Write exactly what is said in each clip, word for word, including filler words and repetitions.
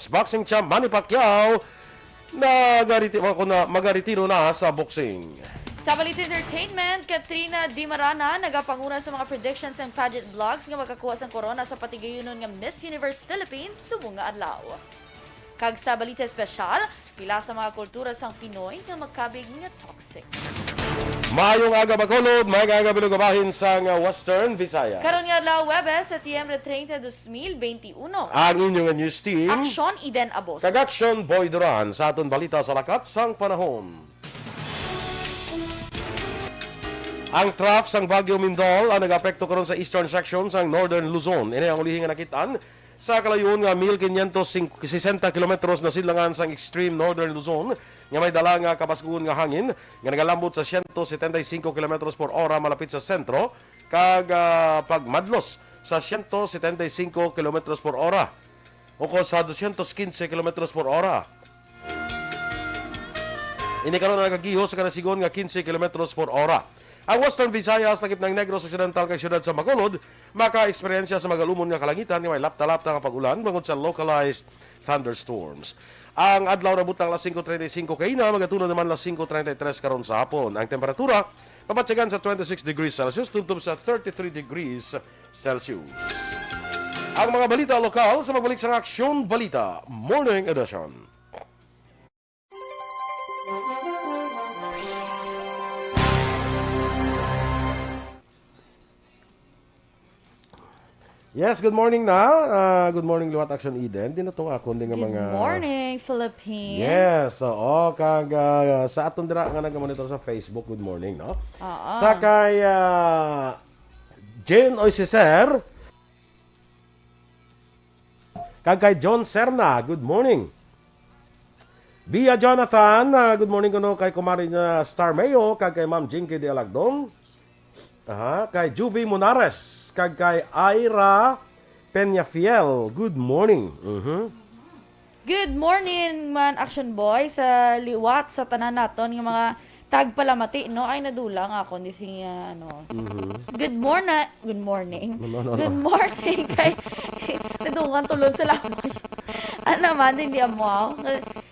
Boxing champ Manny Pacquiao nagariti-, ako na, magaretiro na sa boxing. Sa balita entertainment, Katrina Dimarana nagapanguna sa mga predictions sang pageant blogs nga makakuha sang korona sa patigayunon nga Miss Universe Philippines subong nga adlaw. Kag sa balita espesyal, pila sa mga kultura sang Pinoy nga makabig nga toxic. Maayong aga, Bacolod. Maayong aga, Bilog, bahin sang Western Visayas. Karon nga adlaw, Huwebes, Setyembre treinta, dos mil benti uno. Ang inyo nga news team. Aksyon, Eden Abos. Kag Aksyon, Boy Duran. Sa aton balita sa lakat sang panahon. Ang trough sang Bagyo Mindol ang nag-apekto karon sa eastern section sang Northern Luzon. Ini ang ulihi nga nakit-an sa kalayon nga mil quinientos sesenta kilometros na sidlangan sang extreme Northern Luzon, nga may dala nga kabasgoon nga hangin nga nagalambot sa siyento setenta y cinco kilometros por ora malapit sa sentro kag, ah, pagmadlos sa siyento setenta y cinco kilometros por ora o sa dosyentos kinse kilometros por ora. Ini karon nagagiho sa karasigon nga kinse kilometros por ora. Ang Western Visayas, lakip ng Negros Occidental kag siyudad sa Bacolod, maka-eksperyensya sa magalumon nga kalangitan nga may lapta-lapta nga pag-ulan bangod sa localized thunderstorms. Ang adlaw nabutang alas singko treinta y cinco kaina, magatunod naman alas singko treinta y tres karon sa hapon. Ang temperatura, mabatyagan sa twenty-six degrees Celsius tubtob sa thirty-three degrees Celsius. Ang mga balita lokal sa pagbalik sang Aksyon Balita Morning Edition. Yes, good morning na. Ah, good morning, liwat Aksyon Eden. Di na to nga akon, di nga Good mga morning, Philippines. Yes, oo. Kag, ah, sa aton dira nga nagamonitor sa Facebook, good morning, no? Oo. Sa kay, ah, Jane Oisicer, kag kay John Serna, good morning. Bia Jonathan, ah, good morning kuno kay kumari na Star Mayo, kag kay Ma'am Jinky de Alagdong. Aha, kay Juvie Munares, kag kay Ira Peñafiel. Good morning. Mhm. Good morning, man, Action Boy, sa liwat sa tanan naton nga mga tagpalamati, no? Ay, nadula nga ako ni si, ah, ano. Mhm. Good morning. Good morning. No, no, no, no. Good morning kay nadungan tulon sa lamay. Ano man, hindi amo.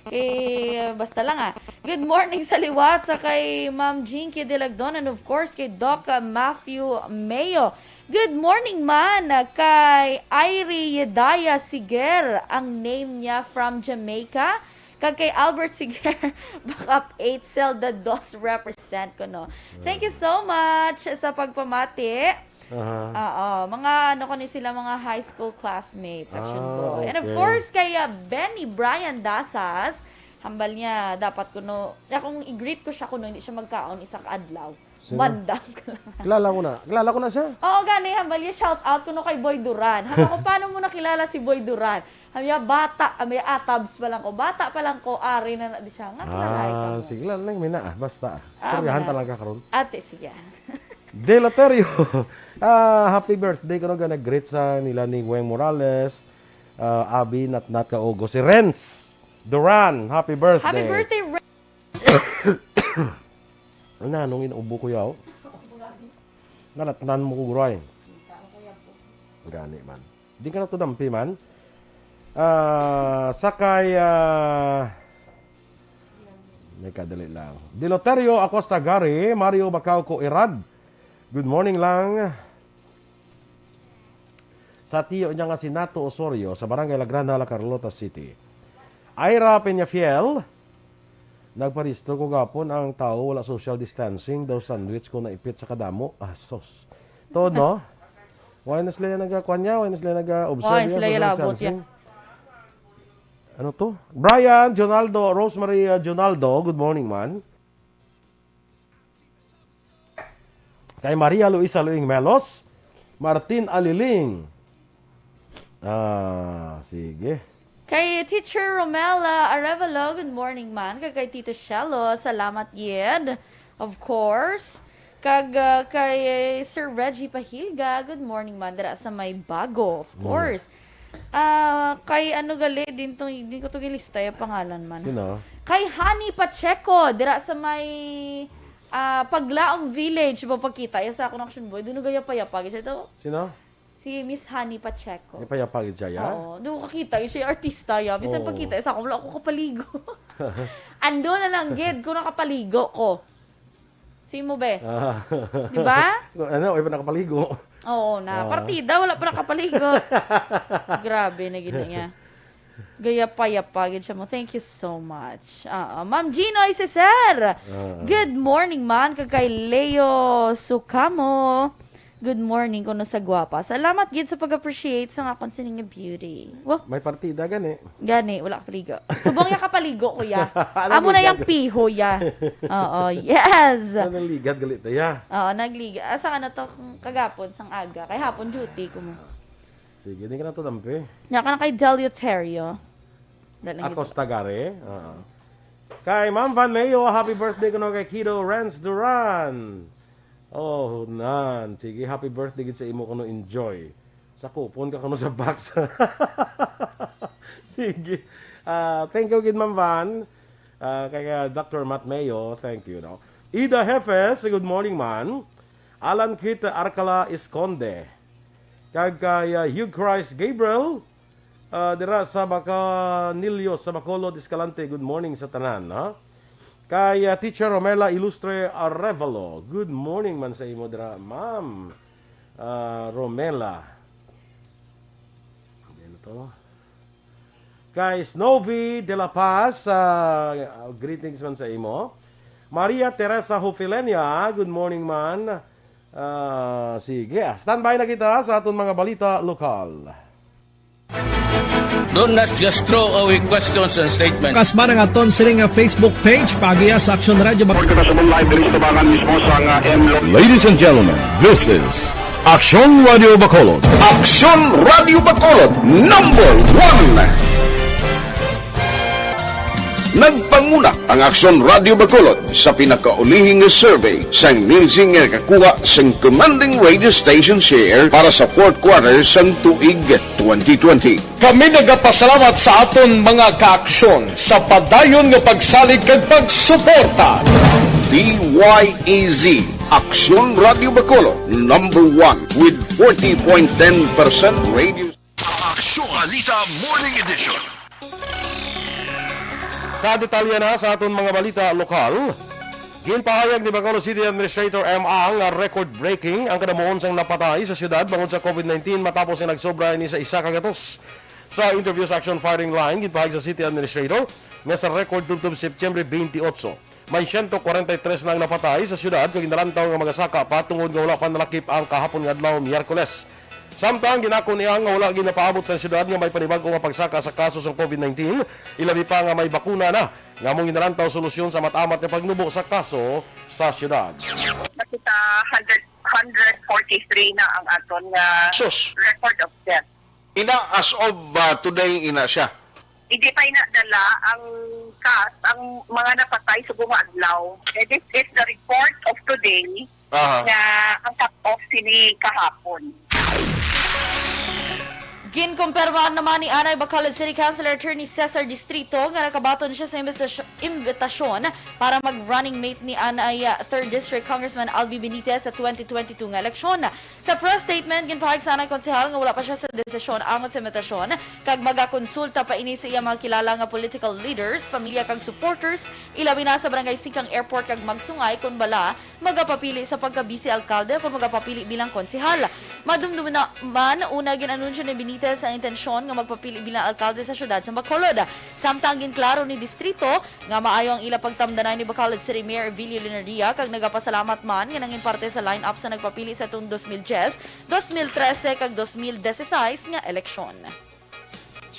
Kay, basta lang, ah. Good morning sa liwat sa kay Ma'am Jinky Delagdon and of course kay Doc, ah, Matthew Mayo. Good morning man kay Irie Yedaya Siger, ang name niya, from Jamaica. Kag kay Albert Siger, backup eight, Zelda dos represent ko, no. Thank you so much sa pagpamati. Aha. Oo, mga ano ko ni sila, mga high school classmates, Action Ah, Boy. And of okay. course, kay, ah, Benny Brian Dasas, hambal niya, dapat kuno, akong i-greet ko siya kuno, hindi siya magkaon isa ka adlaw. Sino? Mandam ka lang. Kilala ko na. Kilala ko na siya. Oo, gani, hambal niya, shout out kuno kay Boy Duran. Hambal ko, "Paano mo nakilala si Boy Duran?" Hambal niya, "Bata, hambal niya, atabs pa lang ko. Bata pa lang ko, ari na na di siya." Nga, kilala Ah, ka mo. sige lang, lang, may na, ah, basta, ah. Ah, Istoryahan may na. talaga karon. Ate, sige. Delaterio, ah, happy birthday kuno, ga nag-greet sa nila ni Weng Morales, ah, Abby, Natnat, ka Ogo. Si Renz Duran, happy birthday. Happy birthday, Renz. Ano, anong inubo ko yaw? Nalatnan mo ko, guray. Gani man. Di ka na to dampi man. Ah, sakay, ah, may kadali lang. Diloterio Acosta Gari, Mario Bacauco Irad. Good morning lang. Sa tiyo niya nga si Nato Osorio sa Barangay Lagrana, La Carlota City. Ira Peñafiel, nagparehistro ko gapon ang tao, wala social distancing, daw sandwich ko naipit sa kadamo. Ah, sus. To, no? Why na sila nagakuan niya? Why na sila nag-observe Why niya sila social yalabot distancing? Ano to? Brian Jonaldo, Rosemary, uh, Jonaldo, good morning, man. Kay Maria Luisa Luing Melos, Martin Aliling. Ah, sige. Kay Teacher Romela Arevalo, good morning man. Kag kay Tito Shelo, salamat gid. Of course. Kag, ah, kay Sir Reggie Pahilga, good morning man. Dira sa may Bago, of Mm. course. Ah, kay ano gali, din to, din ko to gilista yung pangalan man. Sino? Kay Honey Pacheco, dira sa may, ah, Paglaom Village, ba pagkita, yung sa akong Action Boy, doon nagayapa-yapa, gid siya to. Sino? Si Miss Honey Pacheco. May payapa gid siya, ya? Oo. Di ko kakita, siya artista, ya. Bisan Oo. pagkita, isa ko, wala ako kapaligo. Ando na lang, gid, kung nakapaligo ko. Simo, be? Ah. Di ba? Ano, wala pa nakapaligo. Oo, na. Ah. Partida, wala pa nakapaligo. Grabe na gid na niya. Gayapayapa gid siya mo. Thank you so much. Ah, ah. Ma'am Ginoy Cesar. Ah. Good morning, man. Kag kay Leo Sukamo. Good morning, kuno sa gwapa. Salamat gid sa pag-appreciate sa akon sining nga beauty. Wow. May partida gani. Gani, wala kapaligo. Subong ya kapaligo, kuya. Ano Amo na gid yang gani? piho, ya. Oo, yes. Ano, nagligad gali ta, ya? Oo, nagligad. Asa ka na to kagapon, sang aga? Kay hapon duty ko mo. Sige, di ka na to dampi. Nya ka na kay Delio Terrio. Dali lang Ako gid. Stagare. Oo. Kay Ma'am Van Mayo, happy birthday kuno kay Kido Renz Duran. Oh, nan. Sige, happy birthday gid sa imo kuno, enjoy. Sa kupon ka kuno sa box. Sige. Ah, thank you gid, Ma'am Van. Ah, kay, ah, Doctor Matt Mayo, thank you, no. Ida Jefes, good morning, man. Alan Kit Arcala Esconde. Kag kay, ah, Hugh Christ Gabriel, ah, dira sa Bacanillo, sa Bacolod, Escalante, good morning sa tanan, ha? Kay, ah, Teacher Romela Ilustre Arevalo, good morning man sa imo dira, Ma'am, ah, Romela. Ano to? Kay Snowy de la Paz, ah, greetings man sa imo. Maria Teresa Hufilenia, good morning, man. Ah, sige, ah, standby na kita sa aton mga balita lokal. Don't not just throw away questions and statements. Kasma ang aton sining nga Facebook page, pagiya sa Aksyon Radio Bacolod. Report kita sa live diri sa tubangan mismo sa nga M L O. Ladies and gentlemen, this is Aksyon Radio Bacolod. Aksyon Radio Bacolod, number one. Nagpanguna ang Aksyon Radio Bacolod sa pinakaulihing nga survey sang Nielsen nga nakakuha sang commanding radio station share para sa fourth quarter sang tuig twenty twenty. Kami nagapasalamat sa aton mga kaaksyon sa padayon nga pagsalig kag pagsuporta. D Y E Z, Aksyon Radio Bacolod, number one with forty point ten percent radio. Aksyon Balita Morning Edition. Sa detalye na sa aton mga balita lokal, ginpahayag ni Bacolod City Administrator M. Ang nga record-breaking ang kadamuon sang napatay sa siyudad bangod sa COVID nineteen matapos nga nagsobra ini sa isa ka gatos. Sa interview sa Action Firing Line, ginpahayag sa City Administrator nga sa record tubtob September twenty-eight, may siyento kwarenta y tres na ang napatay sa siyudad kag ginalantaw nga magasaka pa tungod nga wala pa nalakip ang kahapon nga adlaw, Miyerkules. Samtang ginakon niya nga wala ginapaabot sa siyudad nga may panibag-o nga pagsaka sa kaso sang COVID nineteen, ilabi pa nga may bakuna na nga among ginalantaw solusyon sa mat-amat nga pagnubo sa kaso sa siyudad. Nakita hundred, hundred forty-three na ang aton nga Sus. record of death. Ina, as of, ah, today, ina siya. Hindi pa ina dala ang kas-, ang mga napatay sa buong adlaw. Eh, this is the report of today Aha. nga ang cut-off sini kahapon. Ginkumpirma naman ni Anay Bacolod City Councilor Attorney Cesar Distrito nga nakabaton siya sa imbitasyon, imbitasyon para mag-running mate ni Anay, ah, Third District Congressman Albi Benitez sa twenty twenty-two nga eleksyon. Sa press statement, ginpahayag sa anay konsehal nga wala pa siya sa desisyon angot sa imbitasyon kag magakonsulta pa ini sa iya mga kilala nga political leaders, pamilya kag supporters, ilabi na sa Barangay Singkang Airport kag magsungay kon bala magapapili sa pagka-vice alkalde o kon magapapili bilang konsehal. Madumdum naman, una gin-anunsyo ni Benitez ang intensyon nga magpapili bilang alkalde sa siyudad sa Bacolod. Samtang ginklaro ni Distrito nga maayo ang ila pagtamdanay ni Bacolod City Mayor Evilio Lenaria kag nagapasalamat man nga nangin parte sa line-up sa nagpapili sa atong dos mil diyes, dos mil trese kag dos mil diseseis nga eleksyon.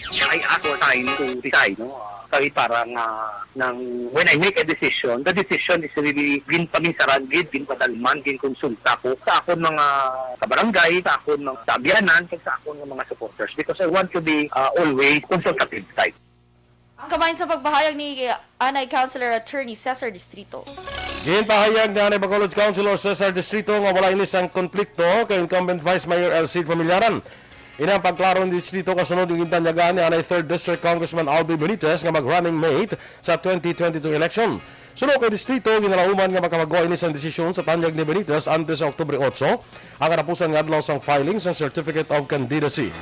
I ask for time to decide, no? Kay para nga nang when I make a decision, the decision is really ginpaminsaran gid, ginpadalman, ginkonsulta ko sa akon mga kabarangay, sa akon mga kaabyanan, kag sa akon nga mga supporters because I want to be, uh, always consultative type. Ang kabahin sa pagpahayag ni Anay Councilor Attorney Cesar Distrito. Ginpahayag ni Anay Bacolod Councilor Cesar Distrito nga wala ini sang konflikto kay incumbent Vice Mayor Elcid Familiaran. Ini ang pagklaro ni distrito kasunod nga gintanyagan ni anay third District Congressman Albi Benitez nga mag-running mate sa twenty twenty-two election. Suno kay distrito, ginalauman nga makabag-o ini sang desisyon sa tanyag ni Benitez antes sa Oktubre otso, ang katapusan nga adlaw sang filing sang Certificate of Candidacy.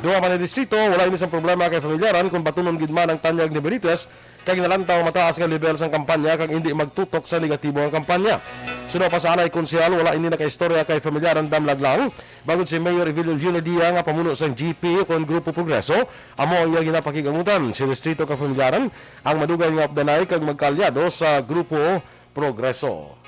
Duha man ni distrito, wala ini sang problema kay familyaran kon batunon gid man ang tanyag ni Benitez kay ginalantaw ang mataas nga lebel sang kampanya kag indi magtutok sa negatibo ang kampanya. Suno pa sa anay konsehal, wala ini nakaistorya kay familyaran, damlag lang, bangod si Mayor Evelio Leonadia nga pamuno sang G P kon Grupo Progreso, amo ang iya ginapakig-amutan. Si distrito kag familyaran ang madugay nga updanay kag magkaalyado sa Grupo Progreso.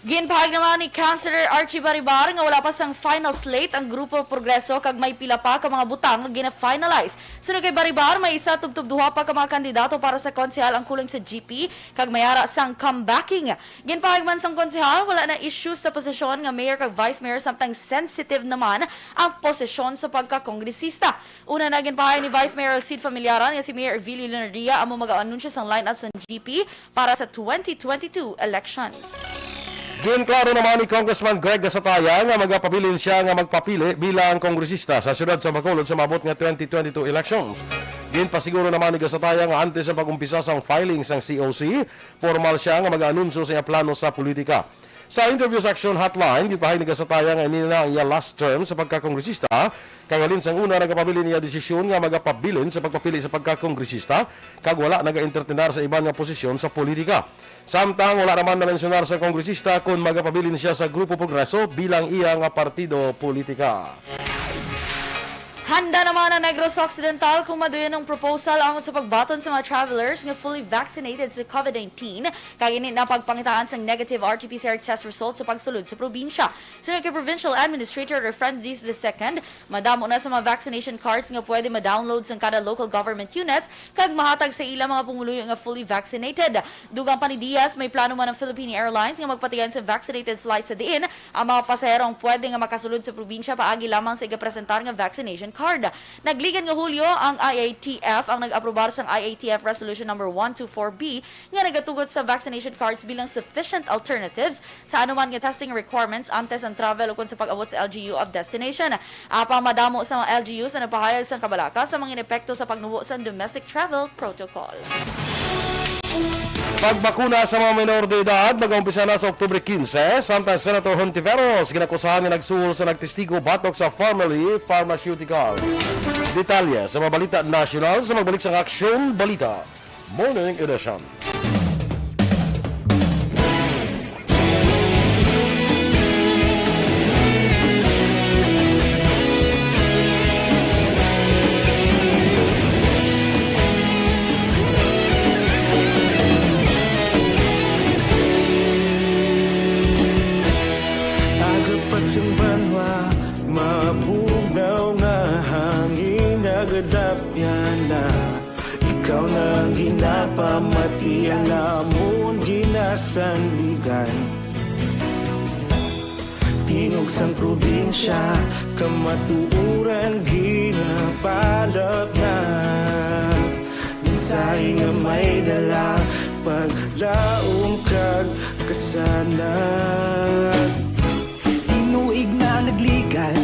Ginpahayag naman ni Councilor Archie Baribar nga wala pa sang final slate ang Grupo Progreso kag may pila pa ka mga butang nga gina-finalize. Suno kay Baribar, may isa tubtob duha pa ka mga kandidato para sa konsehal ang kulang sa G P kag may ara sang comebacking. Ginpahayag man sang konsehal, wala na issue sa posisyon nga mayor kag vice mayor, samtang sensitive naman ang posisyon sa pagkakongresista. Una na, ginpahayag ni Vice Mayor Alcide Familiaran nga si Mayor Evelio Leonadia amo mag-aanunsyo sang lineup sang G P para sa twenty twenty-two elections. Ginklaro naman ni Congressman Greg Gasataya nga magapabilin siya nga magpapili bilang kongresista sa siyudad sa Bacolod sa maabot nga twenty twenty-two elections. Ginpasiguro naman ni Gasataya nga antes sa pag-umpisa sang filing sang C O C, formal siya nga mag-aanunsyo sa iya plano sa politika. Sa interview sa Aksyon Hotline, gipahayag ni Gasataya nga ini na ang iya last term sa pagkakongresista, kag halin sang una nagapabilin niya desisyon nga magapabilin sa pagpapili sa pagkakongresista, kag wala nagaentertenar sa iban nga posisyon sa politika. Samtang wala naman na-mensionar sa kongresista kon magapabilin siya sa Grupo Progreso bilang iya nga partido politika. Handa naman ang Negros Occidental kung maduyon ang proposal angot sa pagbaton sa mga travelers nga fully vaccinated sa COVID nineteen, kag indi na pagpangitaan sang negative R T P C R test result sa pagsulod sa probinsya. Suno kay Provincial Administrator Refrendis the second, madamo na sa mga vaccination cards nga pwede ma-download sang kada local government units kag mahatag sa ila mga pumuluyo nga fully vaccinated. Dugang pa ni Diaz, may plano man ang Philippine Airlines nga magpatigayon sa vaccinated flight sa diin ang mga pasahero ang pwede nga makasulod sa probinsya paagi lamang sa igapresentar nga vaccination card. Nagligan nga Hulyo, ang I A T F ang nag-aprobar sang I A T F Resolution Number one two four B nga nagatugot sa vaccination cards bilang sufficient alternatives sa anuman nga testing requirements antes ang travel ukon sa pag-abot sa L G U of destination. Apang madamo sa mga L G Us ang nagpahayag sang kabalaka sa mga epekto sa pagnubo sa domestic travel protocol. Pagbakuna sa mga minor de edad magaumpisa na sa Oktubre quince, samtang Senator Hontiveros ginakusahan nga nagsuhol sa nagtestigo batok sa Farmally Pharmaceuticals. Detalye sa mga balita nasyonal sa magbalik sang Aksyon Balita Morning Edition. Aga pa sing banwa, mabugnaw nga hangin, nagadapyan na. Ikaw na ang ginapamati, ang amon ginasandigan. Tingog sang probinsya, kamatuoran ginapalapnap. Mensahe nga may dala, paglaom kag kasanag. Tinuig na nagligan,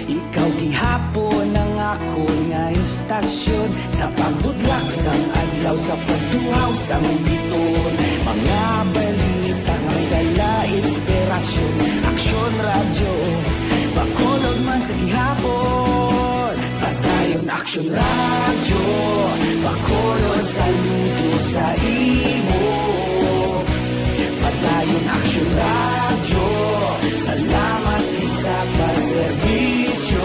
ikaw gihapon ang akon nga istasyon. Sa pagbudlak sang adlaw, sa pagtuhaw sang biton, mga balita nga may dala inspirasyon. Aksyon Radyo, Bacolod man sa gihapon. Padayon Aksyon Radyo, Bacolod, saludo sa imo. Padayon Aksyon Radyo, salamat gid sa pagserbisyo.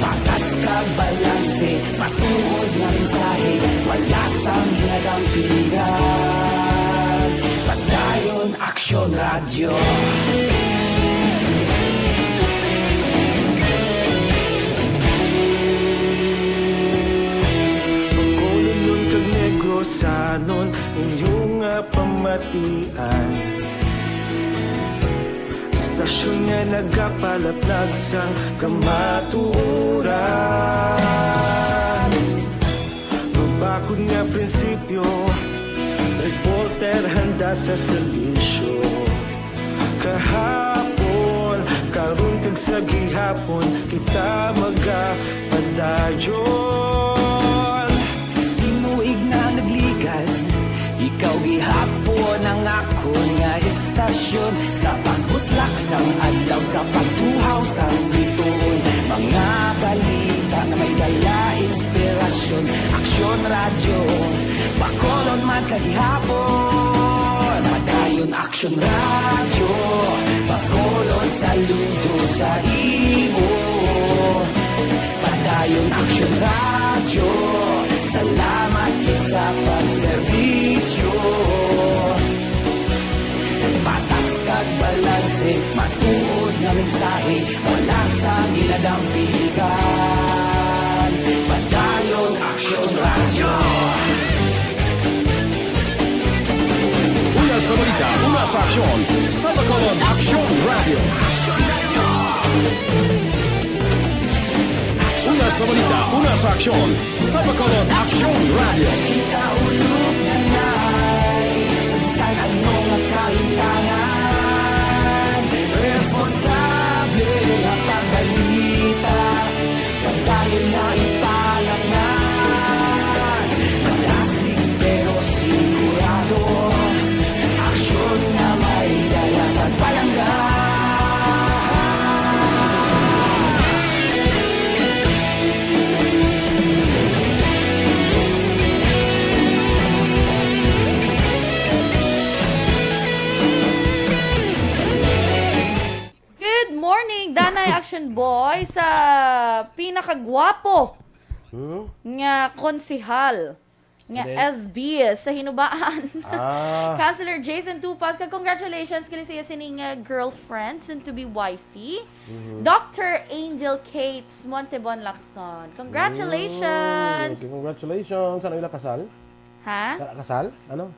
Patas kag balanse, matuod nga mensahe, wala sang ginadampigan. Padayon Aksyon Radyo. Bacolodnon kag Negrosanon, inyo nga pamatian. Istasyon nga nagapalaplag sang kamatuoran. Mabakod nga prinsipyo, reporter handa sa serbisyo. Kahapon, karon Hapon kita magapadayon. Tinuig na nagligad, ikaw gihapon ang akon nga estasyon. Sa pagbutlak sang adlaw, sa pagtuhaw sang bituon, mga balita nga may dala inspirasyon. Aksyon Radyo, Bacolod man sa gihapon. Padayon Aksyon Radyo, Bacolod, saludo sa imo. Padayon Aksyon Radyo, salamat gid sa pagserbisyo. Patas kag balanse, matuod nga mensahe, wala sa ginadampigan. Padayon Aksyon Radyo. Una sa balita, una sa aksyon, sa Bacolod Aksyon Radyo. Una sa balita, una sa aksyon, sa Bacolod Aksyon Radyo. Kita ulog na nay, sa bisan ano nga kahimtangan, responsable nga pagbalita. Padayon na ipalaknag, madasig pero sigurado, aksyon nga may dala kag palangga. Good morning, Danay Action Boy, sa pinakagwapo Hmm? nga konsehal nga Ano? S B sa Hinubaan. Ah. Councilor Jason Tupas, kag congratulations kini sa iya sining, uh, girlfriend, soon to be wifey. Mhm. Doctor Angel Cates Montebon Lacson. Congratulations! Mm, okay, congratulations. Ano ila kasal? Ha? Ka-, kasal? Ano?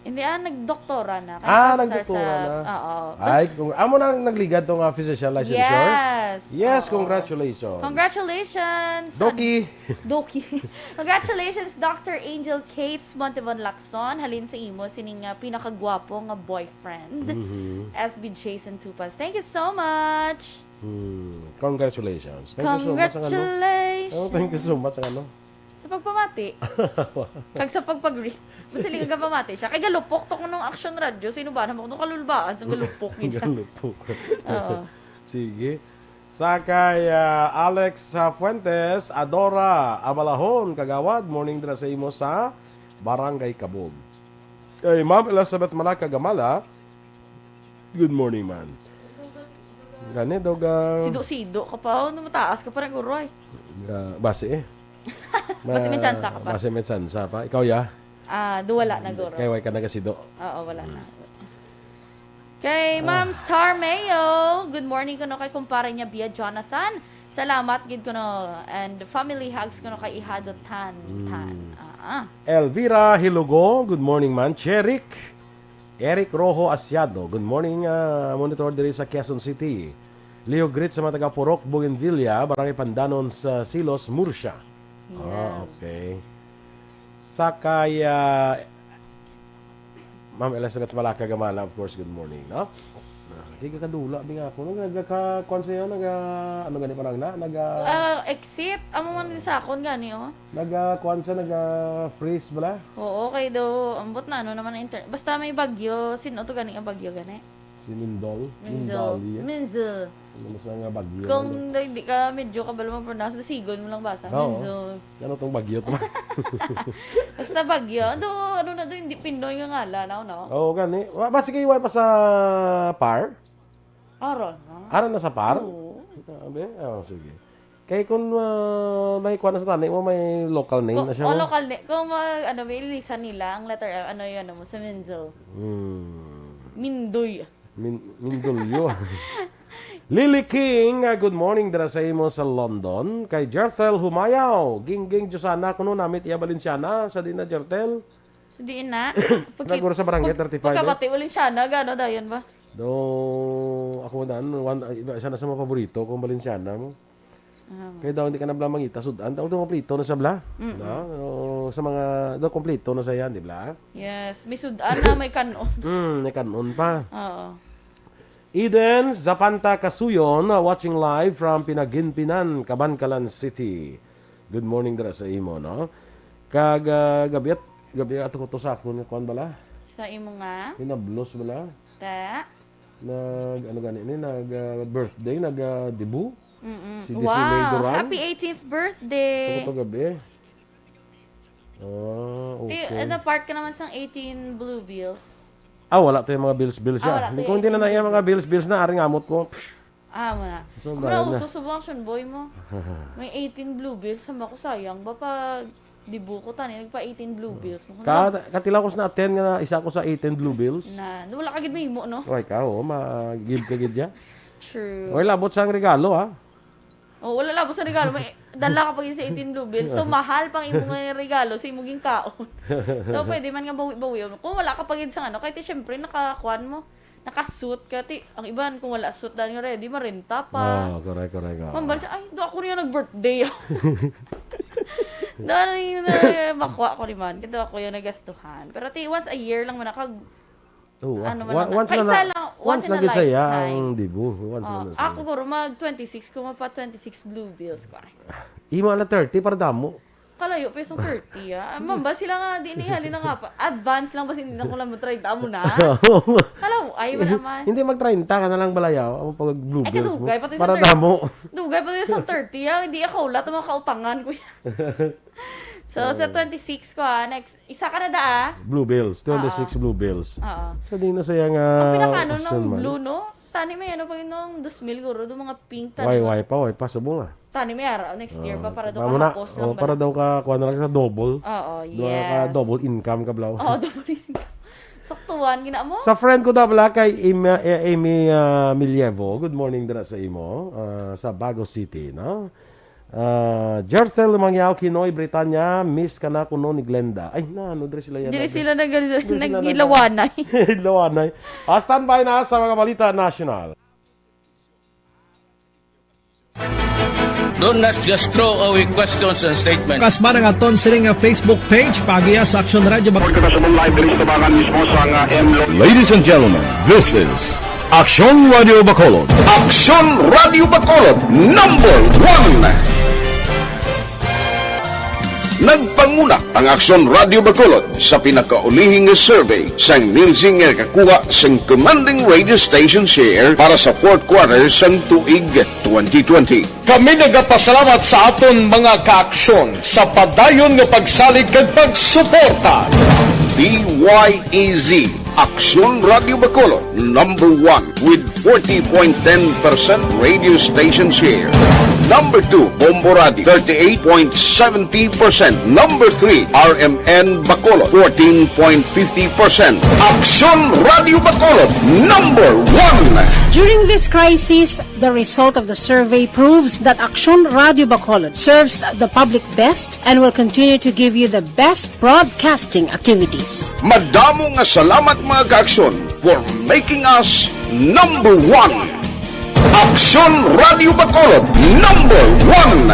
Hindi, ah, nagdoktora na. Kaya Ah, nagpasar nagdoktora sa, na. Oo. Ay, kung, amo na ang nagligad tong, ah, physician licensure? Yes. Yes, Oo. congratulations. Congratulations. Doki. Doki. Congratulations, Doctor Angel Cates Montevon Lacson. Halin sa imo, sining, ah, pinakagwapo nga boyfriend. Mhm. S B Jason Tupas. Thank you so much. Hmm. Congratulations. Thank you so much, ang ano. Congratulations. Oh, thank you so much, ang ano. Sa pagpamati. Kag sa pagpag-greet. Ba't sila nagapamati siya? Kay galupok to nung Action Radio. Sino ba naman kung kalulbaan? Sa galupok niya. Galupok. Oo. Sige. Sa kay, ah, Alex, ah, Fuentes, Adora Abalahon, Kagawad, morning dira sa imo sa Barangay Kabog. Kay Ma'am Elizabeth Malaka Gamala, good morning, man. Gani, dog, ah, Sido-sido ka pa. Oh, mataas ka pa rin, guro, eh. Ah, basi, eh. Basi may Ma-, tsansa ka pa. Basi may tsansa pa. Ikaw, ya? Ah, do wala na, guro. Kay way ka nagasido. Oo, wala na. Kay Ah. Ma'am Star Mayo, good morning kuno kay kumpare niya via Jonathan. Salamat gid kuno and family hugs kuno kay Ihado Tan, Mm. Tan. Ah, ah. Elvira Hilugo, good morning, man. Cherik, Eric Rojo Asiado, good morning, ah, monitor diri sa Quezon City. Leo Grit sa mga taga Purok, Bougainvillea, Barangay Pandanon sa Silos, Murcia. Ah, Yes. okay. Sa kay, ah, Ma'am Elizabeth Malaka Gamala, of course, good morning, no? Ah, di ka kadula, di nga ako. Nag-, nagka-, kuwan sa'yo, nag-, ah, ano gani parang na? Nag-, ah, Ah, exit. Amo man din sa akon gani, oh. Nag-, ah, kuwan siya, nag-, ah, freeze bala? Oo, kay do, ambot na, ano naman ang inter-, basta may bagyo, sino to gani ang bagyo gani? Si Mindol? Mindol. Mindol, yeah. Mindol. Ano sa nga bagyo? Kung Ano? hindi ka medyo kabalo mag-pronounce, dasigon mo lang basa. Oo. Mindol. Ano tong bagyo to? Basta bagyo. Ando, ano na do, hindi Pinoy nga ngalan, ano, no? Oo, gani. Wa-, basi kayo wa pa sa par? Aron na. Aron na sa par? Oo. Sabi? Oh, sige. Kay kung, ah, may kuha na sa tani mo, may local name Ko-, na siya, oh, no? Local name. Kung mag-, ano, may ilisan nila ang letter M, ano yun, ano mo, sa Minzo. Hmm. Mindoy. Min-, Mindulyo. Lily King, ah, good morning dira sa imo sa London. Kay Jertel Humayaw, Gingging Diosana, kuno namit iya Valenciana, sa di na, Jertel? Sa diin na? Pagki-, Naguro sa barangay pag-, thirty-five, eh. Pagkabati, Valenciana, gano, dayon ba? Do, ako na, ano, one, ay, iba, isa na sa mga paborito kong Valenciana mo. Ah. Kaya daw, hindi ka na bala mangita, sudan. Daw, daw, kompleto na sa bala. Mm-mm. Na? O, sa mga, daw, kompleto na sa yan, di ba? Yes, may sudan na, may kanon. Mm, may kanon pa. Oo. Eden Zapanta Kasuyon, uh, watching live from Pinaginpinan, Kabankalan City. Good morning dira sa imo, no? Kag, uh, gabi at, gabi at ko to sa akon nga kuan bala. Sa imo nga? Pinablos bala. Ta? Nag, ano gani ni? Nag, uh, birthday, nag, uh, debut? Mm-mm. Si Desi May Wow! Duran? Happy eighteenth birthday! Ako to gabi. Ah, Ti, okay. Ano, part ka naman sang eighteen Blue Bills? Ah, wala to yung mga bills-bills Ah, siya. wala to Hindi, yung kung hindi na eighteen na yung mga bills-bills na, aring amot ko. Psh, Ah, mo na. So, Ang mura bayan na. uso subong action boy mo. May eighteen Blue Bills, sama ko sayang ba pag dibu ko tani nagpa eighteen Blue Bills mo. Ka, katilaw ko sa na ten nga isa ko sa eighteen Blue Bills. Na, wala ka gid mahimo, no? Wala ka, oh, ma-give ka gid siya. True. Wala labot sang regalo, ha? Oh, wala labot sa regalo. May dala ka pa gid sa eighteen Blue Bills. So, mahal pang imo nga regalo sa imo ginkaon. So, pwede man nga bawi-bawion. Kung wala ka pa gid sa ano, kay ti, syempre, nakakuan mo. Nakasuit ka, ti, ang iban, kung wala suit, dahil nga ready, marenta pa. Ah, correct, correct, ah. Mambal siya, "Ay, do ako niya nag-birthday." Dahil na, makuha ko ni man. Kaya do ako yung nagastuhan. Pero, ti, once a year lang man ako, Oo, ah. ano man Wa-, lang. Once Kaisa na, lang, once once in lang a gid sa iya lifetime. ang debut. Once Oh, lang sa ako, iya. guro, mag twenty-six, kung mapa twenty-six Blue Bills ko. Imo na thirty para damo. Kalayo pa yung thirty, ah. Ah, ma'am, ba sila nga, di ni hali na nga pa. Advance lang, basta hindi na ko lang mo-try. Damo na. Hello, ay, wala Hindi, man. hindi mag-treinta ka na lang balayaw. Ang pag Blue Ay, Bills mo. kadugay, pati sa Para thirty. damo. Dugay, pati sa thirty, ah. Hindi ako ulat ang mga kautangan ko yan. So, sa Oh. twenty-six ko, ah. Next, isa ka na da, ah. Blue Bills. Twenty-six Oo. Blue Bills. Oo. So, di na siya nga Ang pinaka, ano, option nung man. blue, no? Tani may ano pa yun nung dos mil, guro, do mga pink, tani Way, ba? way pa, way pa, subong, ah. Tani may ara, next year pa, Ah, para daw tama na. kahapos lang Oh, para bala. daw ka, kuha na lang sa double. Oo, Duha ka yes. double income ka, blaw. Oo, double income. Saktuan, gina mo? Sa friend ko daw bala kay Amy, eh, Amy, ah, Milievo. Good morning dira sa imo, ah, sa Bago City, no? Ah, Jertel Mangyao Kinoy, Britanya, miss ka na kuno ni Glenda. Ay, na, ano, diri sila yan, Diri ano? sila nag-, Diri sila nag-, naghilawanay. Hilawanay. Ah, standby na sa mga balita national. Don't not just throw away questions and statements. Kasba nga aton sini nga Facebook page, pagiya sa Aksyon Radyo Bac- Pagkakasabong live diri sa tabangan mismo sa nga M Lo- Ladies and gentlemen, this is Aksyon Radio Bacolod. Aksyon Radio Bacolod, number one. Nagpanguna ang Aksyon Radio Bacolod sa pinakaulihing nga survey sang Nielsen nga nakakuha sang commanding radio station share para sa fourth quarter sang tuig twenty twenty. Kami nagapasalamat sa aton mga kaaksyon sa padayon nga pagsalig kag pagsuporta. D Y E Z, Aksyon Radio Bacolod, number one with forty point ten percent radio station share. Number two, Bombo Radio, thirty-eight point seventy percent. Number three, R M N Bacolod, fourteen point fifty percent. Aksyon Radio Bacolod, number one. During this crisis, the result of the survey proves that Aksyon Radio Bacolod serves the public best and will continue to give you the best broadcasting activities. Madamo nga salamat, mga kaaksyon, for making us number one. Aksyon Radio Bacolod, number one.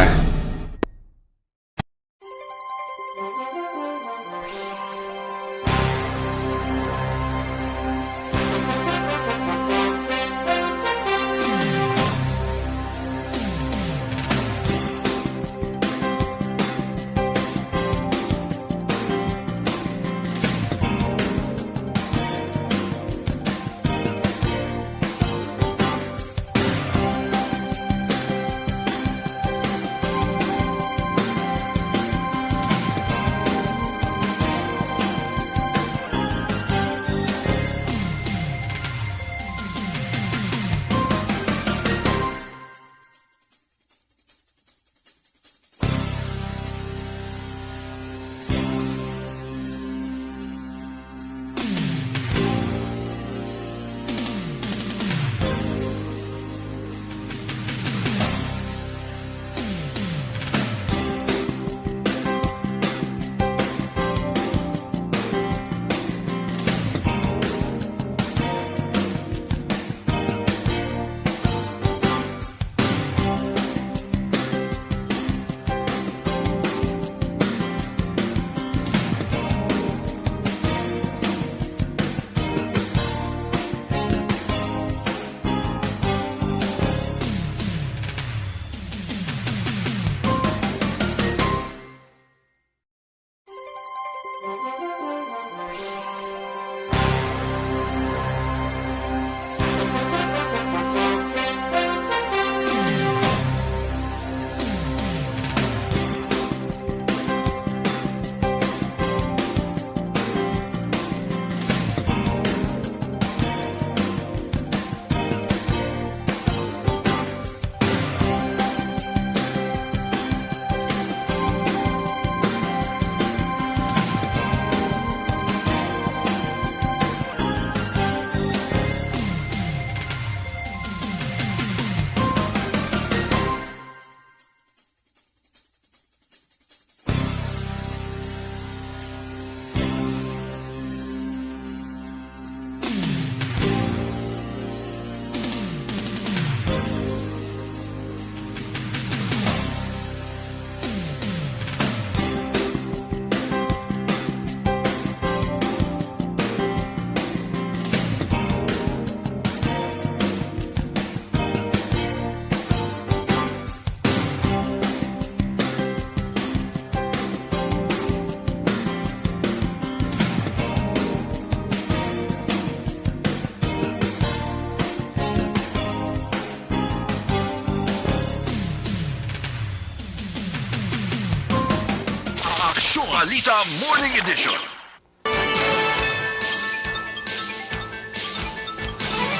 Balita Morning Edition.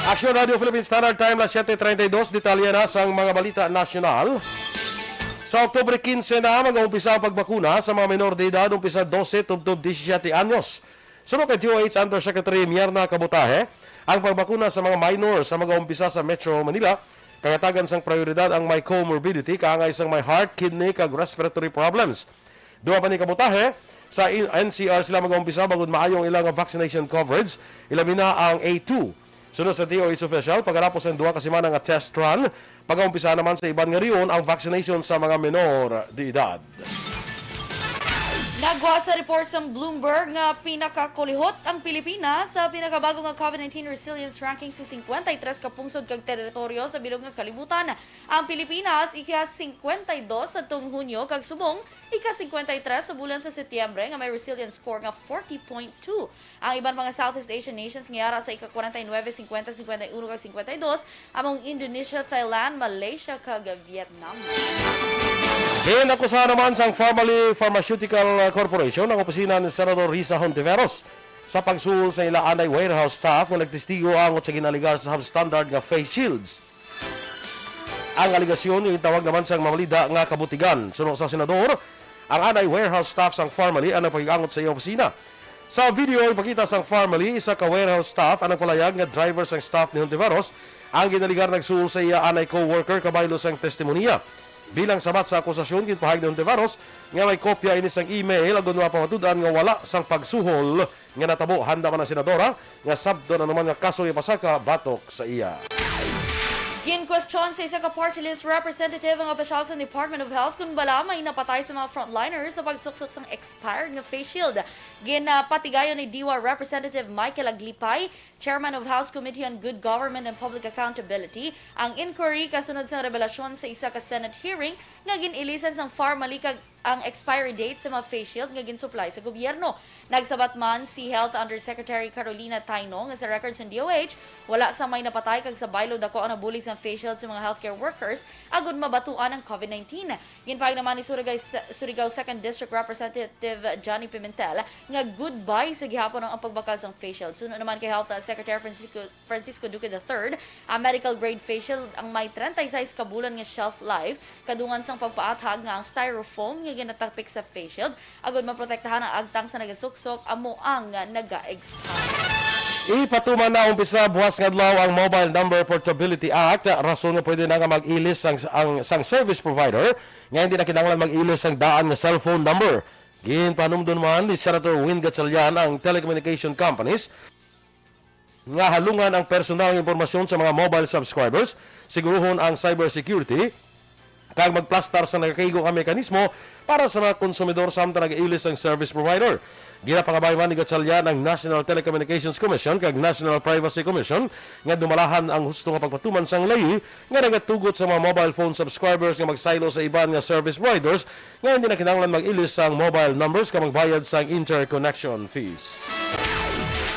Aksyon Radio Philippine Standard Time, las siete treinta y dos. Detalye na sang mga balita nasyonal. Sa Oktubre quince na mag-umpisa ang pagbakuna sa mga menor de edad, umpisa dose tubtob disisiete anyos. Suno kay D O H Undersecretary Mierna Kabutahe, ang pagbakuna sa mga minor sa mag-umpisa sa Metro Manila, kagatagan sang prioridad ang may comorbidity, kaangay sang may heart, kidney, kag respiratory problems. Duha pa ni Kabutahe, sa i-, N C R sila mag-umpisa bangod maayo ang ila nga vaccination coverage, ilabi na ang A two. Suno sa D O H official, pagkatapos sang duha ka semana nga test run, pag-umpisa naman sa iban nga rehiyon ang vaccination sa mga menor de edad. Nagwa sa report sang Bloomberg nga pinakakulihot ang Pilipinas sa pinakabago nga COVID nineteen resilience ranking sa singkwenta y tres ka pungsod kag teritoryo sa bilog nga kalibutan. Ang Pilipinas ika singkwenta y dos sa tuong Hunyo kag subong ika singkwenta y tres sa bulan sa Setyembre nga may resilience score nga forty point two. Ang iban pa nga Southeast Asian nations nga yara sa ika kwarenta y nuebe, singkwenta, singkwenta y uno kag singkwenta y dos amo ang Indonesia, Thailand, Malaysia, kag Vietnam. Ginakusahan naman sang Farmally Pharmaceutical Corporation ang opisina ni Senador Risa Hontiveros sa pagsuhol sa ila anay warehouse staff nga nagtestigo angot sa gin-alegar sa substandard nga face shields. Ang alegasyon gintawag naman sang mamalida nga kabutigan. Suno sa senador, ang anay warehouse staff sang Farmally ang nagpakigangot sa iya opisina. Sa video, ipakita sang Farmally, isa ka warehouse staff ang nagpalayag nga driver sang staff ni Hontiveros ang ginaligar nagsuhol sa iya anay co-worker kabaylo sang testimonya. Bilang sabat sa akusasyon, ginpahayag ni Hontiveros nga may kopya ini sang email agod mapamatud-an nga wala sang pagsuhol nga natabo. Handa man ang senadora nga sabton anuman nga kaso ipasaka batok sa iya. Ginkwestiyon sa isa ka party list representative ang opisyal sa Department of Health kon bala may napatay sa mga frontliners sa pagsuksok sang expired nga face shield. Ginapatigayon ni D W A Representative Michael Aglipay, Chairman of House Committee on Good Government and Public Accountability, ang inquiry kasunod sang revelasyon sa isa ka Senate hearing nga gin-ilisan sang Farmally kag ang expiry date sa mga face shield nga ginsuplay sa gobyerno. Nagsabat man si Health Undersecretary Carolina Taino nga sa record sang D O H, wala sang may napatay kag sa baylo dako ang nabulig sang face shield sa mga healthcare workers agud mabatuan ang COVID nineteen. Ginpahayag naman ni Surigay, Surigao Second District Representative Johnny Pimentel nga goodbye sa gihapon ang pagbakal sang face shield. Suno naman kay Health Secretary Francisco Francisco Duque the third, ang medical grade face shield ang may treinta y seis ka bulan nga shelf life, kadungan sang pagpaathag nga ang styrofoam nga ginatapik sa face shield agud maprotektahan ang agtang sa nagasuksok amo ang naga-expire. Ipatuman na umpisa buhas nga adlaw ang Mobile Number Portability Act, rason nga pwede na nga mag-ilis ang, ang sang service provider nga hindi na kinahanglan mag-ilis sang daan nga cellphone number. Ginpanumdom man ni Senator Win Gatchalian ang telecommunication companies nga halungan ang personal nga impormasyon sa mga mobile subscribers, siguruhon ang cybersecurity, kag magplastar sa nagakaigo nga mekanismo para sa mga konsumidor samtang nag-ilis ang service provider. Ginapangabay man ni Gatchalian ang National Telecommunications Commission kag National Privacy Commission nga dumalahan ang husto nga pagpatuman sang ley nga nagatugot sa mga mobile phone subscribers nga magsaylo sa iban nga service providers nga hindi na kinahanglan mag-ilis sang mobile numbers kag magbayad sang interconnection fees.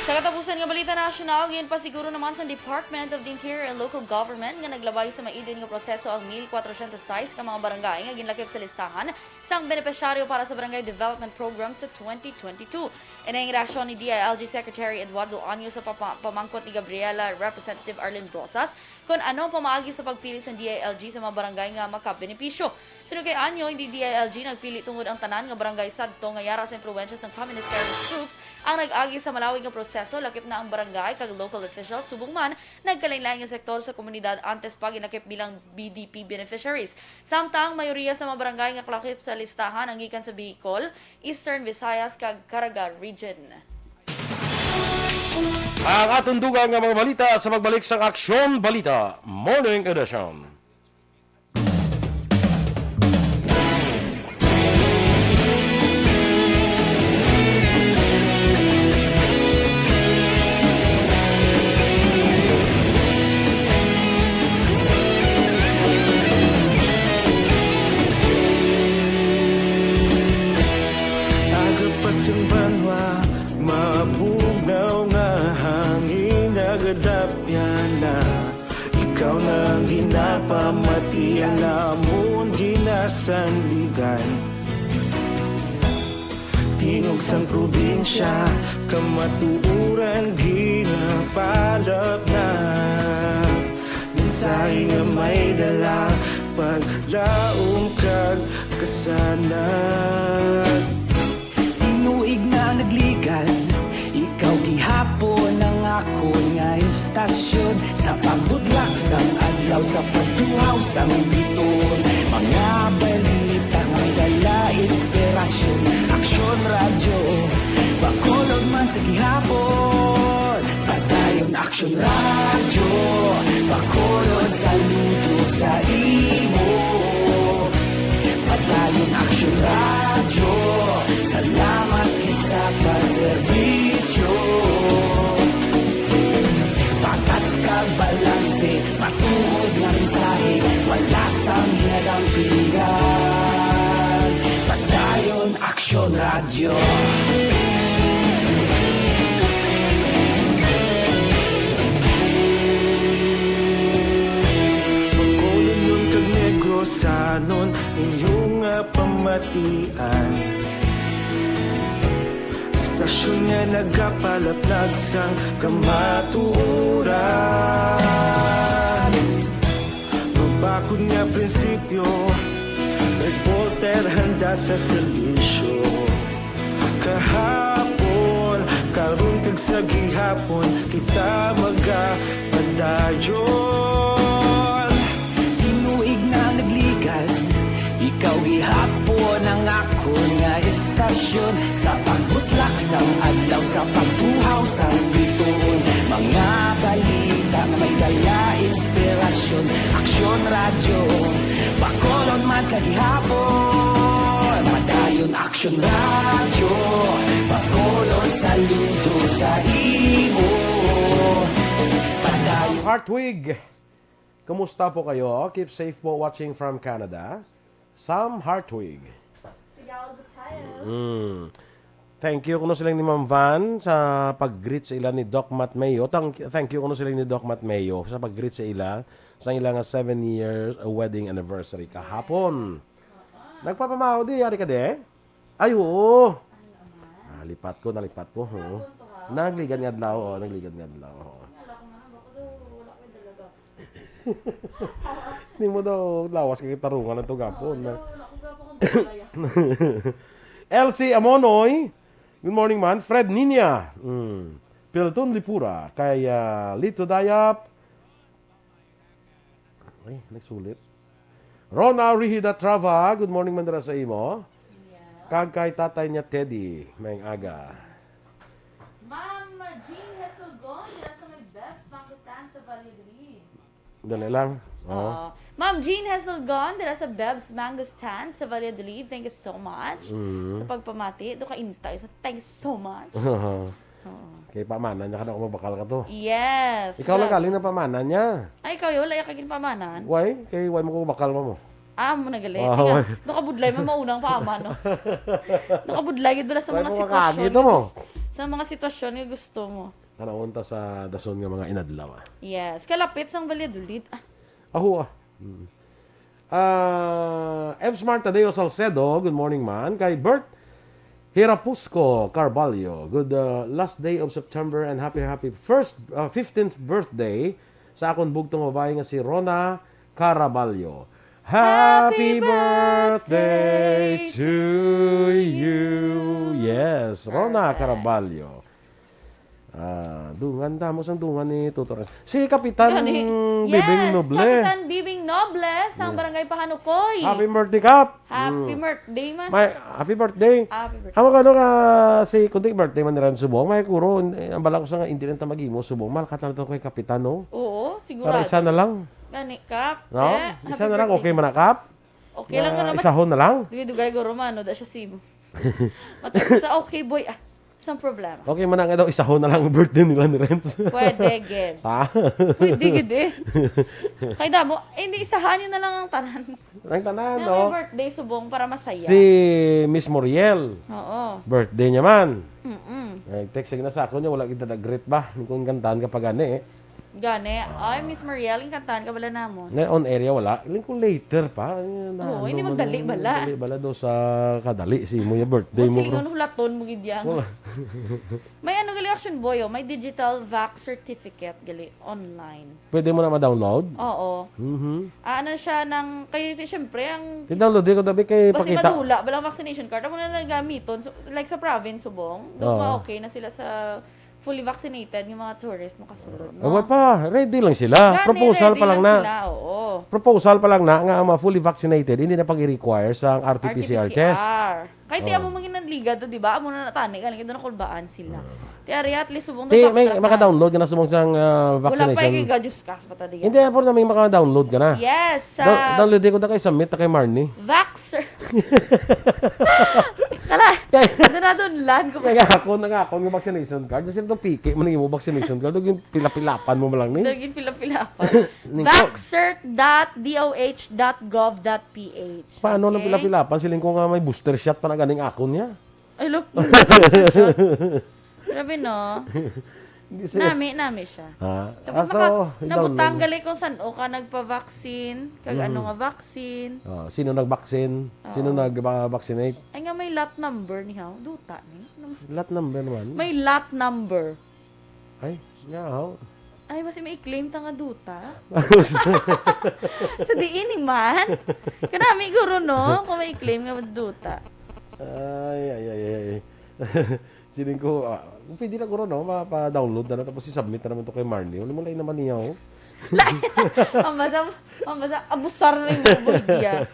Sa katapusan nga balita nasyonal, ginpasiguro naman sa Department of the Interior and Local Government nga naglabay sa maidin nga proseso ang mil kwatrocientos sais ka mga barangay nga ginlakip sa listahan sang benepisyaryo para sa Barangay Development Program sa twenty twenty-two. Ini ang reaksyon ni D I L G Secretary Eduardo Año sa papa-, pamangkot ni Gabriela Representative Arlene Brosas kon ano ang pamaagi sa pagpili sang D I L G sa mga barangay nga makabenepisyo. Suno kay Anyo, hindi D I L G nagpili tungod ang tanan nga barangay sadto nga yara sa impluwensya sang Communist terrorist groups ang nag-agi sa malawig nga proseso, lakip na ang barangay kag local officials, subong man nagkalainlain nga sektor sa komunidad antes pa ginlakip bilang B D P beneficiaries. Samtang mayoriya sa mga barangay nga kalakip sa listahan ang gikan sa Bicol, Eastern Visayas kag Caraga Region. Ang atong dugang nga mga balita sa pagbalik sang Aksyon Balita Morning Edition. Aga pa sang banwa, mabugnaw nga hangin nagadapyan na. Ikaw na ang ginapamati, ang amon ginasandigan. Ug sang probinsya, kamatuoran ginapalapnag. Mensahe nga may dala, paglaom kag kasanag. Tinuig na nagligad, ikaw gihapon ang akon nga istasyon. Sa pagbutlak sang adlaw, sa pagtuhaw sang bituon, mga balita nga may dala inspirasyon. Aksyon Radyo, Bacolod man sa gihapon. Padayon Aksyon Radyo, Bacolod, saludo sa imo. Padayon Aksyon Radyo, salamat gid sa pagserbisyo. Patas kag balanse, matuod nga mensahe, wala sang ginadampingan. Padayon Aksyon Radyo. Bacolodnon kag Negrosanon, inyo nga pamatian. Istasyon nga nagapalaplag sang kamatuoran. Mabakod nga prinsipyo, reporter handa sa serbisyo. Kahapon, karon kag sa gihapon, kita magapadayon. Tinuig na nagligad, ikaw gihapon ang akon nga istasyon. Sa pagbutlak sang adlaw, sa pagtuhaw sang bituon, mga balita nga may dala inspirasyon. Aksyon Radyo, Bacolod man sa gihapon. Padayon Aksyon Radyo, Bacolod, saludo sa imo. Padayon. Hartwig, kumusta po kayo? Keep safe po, watching from Canada. Sam Hartwig. Tagalog tayo. Mm. Thank you kuno sila ni Ma'am Van sa pag-greet sa ila ni Doc Matt Mayo. Thank, thank you kuno sila ni Doc Matt Mayo sa pag-greet sa ila sa ila nga seven years wedding anniversary kahapon. Nagpapamahaw di, yari ka di? Ay, oo. Ah, lipat ko, nalipat ko. Oo. Nagligad nga adlaw, oh, nagligad nga adlaw. Oo. Di mo daw lawas kay tarungan ang tugapon. Na. Elsie Amonoy, good morning man. Fred Niña, mm. Pilton Lipura, kay ah, Lito Dayap. Ay, nagsulit. Rona Rihida Trava, good morning man dira sa imo. Kag kay tatay niya Teddy, may aga. Ma'am Jean Hesulgon, dira sa may Bebs Mango Stand sa Valladolid. Dali lang. Oh. Uh, Ma'am Jean Hesulgon, dira sa Bebs Mango Stand sa Valladolid. Thank you so much Mm. sa pagpamati. Do ka intay. So, thank you so much. Oo. Kay pamanan niya ka na kung mabakal ka to. Yes. Ikaw lang grabe. Galing na pamanan niya. Ay, ikaw yun. Wala ka ginpamanan. Why? Kay why mo ko bakal mo? Ah, mo na gali. Ah, Nga, why? Nakabudlay man maunang paaman, no? Nakabudlay gid bala sa Why mga mo sitwasyon makakagit nga mo? gus- sa mga sitwasyon nga gusto mo. Tanawon ta sa dason nga mga inadlaw. Ah. Yes. Kalapit sang Valladolid. Ah, Aho ah. Mm. Ah, F Smart Tadeo Salcedo, good morning man. Kay Bert Hirapusco Carbalho, good uh, last day of September and happy happy first uh, fifteenth birthday sa akon bugtong babae nga si Rona Caraballo. Happy Happy birthday birthday to you. Yes, Rona Perfect. Caraballo. Ah, dungan damo sang dungan ni Tutor. Si Kapitan Gani. Bibing Yes, Noble. Kapitan Bibing Noble, sang Yeah. Barangay Pahanukoy. Happy birthday, Kap. Happy Mm. birthday man. May happy birthday. Happy birthday. Amo ka ano ka si kundi birthday man nila subong, may kuro ang bala ko sa nga hindi lang ta mag-imo subong, mahal ka talaga kay Kapitan, no? Oo, Para sigurado. Isa na lang. Gani, Kap. No? Eh, Isa happy na lang, birthday. Okay man na, Kap? Okay lang Na na naman. Isahon na lang. Dugay-dugay guro man, no, da siya simo. Matapos sa okay, boy, ah. Isang problema. Okay man na nga daw, isahon na lang ang birthday nila ni Renz. Pwede, gid. Ha? Pwede, gid, eh. Kay damo, eh, hindi, isahan niyo na lang ang tanan. Ang tanan, Na no? may birthday subong para masaya. Si Miss Moriel, Oo. birthday niya man. Mm-mm. Nag-text na sa ako niya, wala kita nag-greet ba? Kung kantahan ka pa gani eh. Gani, ay, Miss Mariel, ang kantahan ka bala namo. Na on area, wala. Iling ko later pa. Ay, na, Oo, ano hindi man magdali yung bala. Dali bala daw sa kadali. Si mo yung birthday Ba't mo, silingon, bro. Hulaton mo gid yan. Wala. May ano gali, Action Boy, oh, may digital vax certificate gali online. Pwede mo na ma-download? Oo. Mhm. Ah, ano siya ng, kay, siyempre, ang I-download ko, dabi kay basi pakita. Madula, balang vaccination card. Amo na lang gamiton. So, like sa province, subong. Doon Oo. Ma-okay na sila sa fully vaccinated, yung mga tourist, makasulod, no? Ay, wala pa. Ready lang sila. Gani, Proposal ready pa lang lang na. Sila, oo. Proposal pa lang na nga ang mga fully vaccinated, hindi na pag-i-require sa R T P C R test. R T P C R. Kay ti Oo. Amo mga nanliga to, di ba? Amo na natani ka, kay doon nakulbaan sila. Oo. Ti ari, at least, subong Ti, may, nabakta ka. Maka-download ka na subong sang, ah, Wala pa, vaccination. Kay Gajus Kas, patadigan. Hindi, pero na may maka-download ka na. Yes, Down-, sa download ko na kay Samit, kay Marnie. Vaxxer. Kala, Kaya, ito na doon, lan ko. Kaya ako, nangako ng vaccination card. Kasi itong piki, man yung vaccination card. Yung pila-pilapan mo man lang ni. Dagin pila-pilapan. Ningko. Vaxxer dot D O H dot gov dot P H. Paano nang Okay? Pila-pilapan? Siling ko nga may booster shot pa na ganing ako niya. Ay, look. Booster shot. Grabe, no? Hindi siya. Nami, nami siya. Ha? Tapos Ah, so, naka-, i-download nabutang mo. Gali kung san o ka nagpa-vaccine, kag Mm. ano nga vaccine. Oh, sino nag-vaccine? Sino Oo. nag-vaccinate? Ay nga, may lot number ni, haw? Duta ni. Lot number naman. May lot number. Ay, nga, haw? Ay, basi may i-claim ta nga duta. Sa diin ni man? Kanami, guro, no? Kung may i-claim nga duta. Ay, ay, ay, ay. Siling ko, ah, pwede na guro, no? Mapa-download na, na, tapos i-submit na naman to kay Marnie. Wala mo lang naman niya, oh. Ang basa, ang basa, abusar na yung boy diya.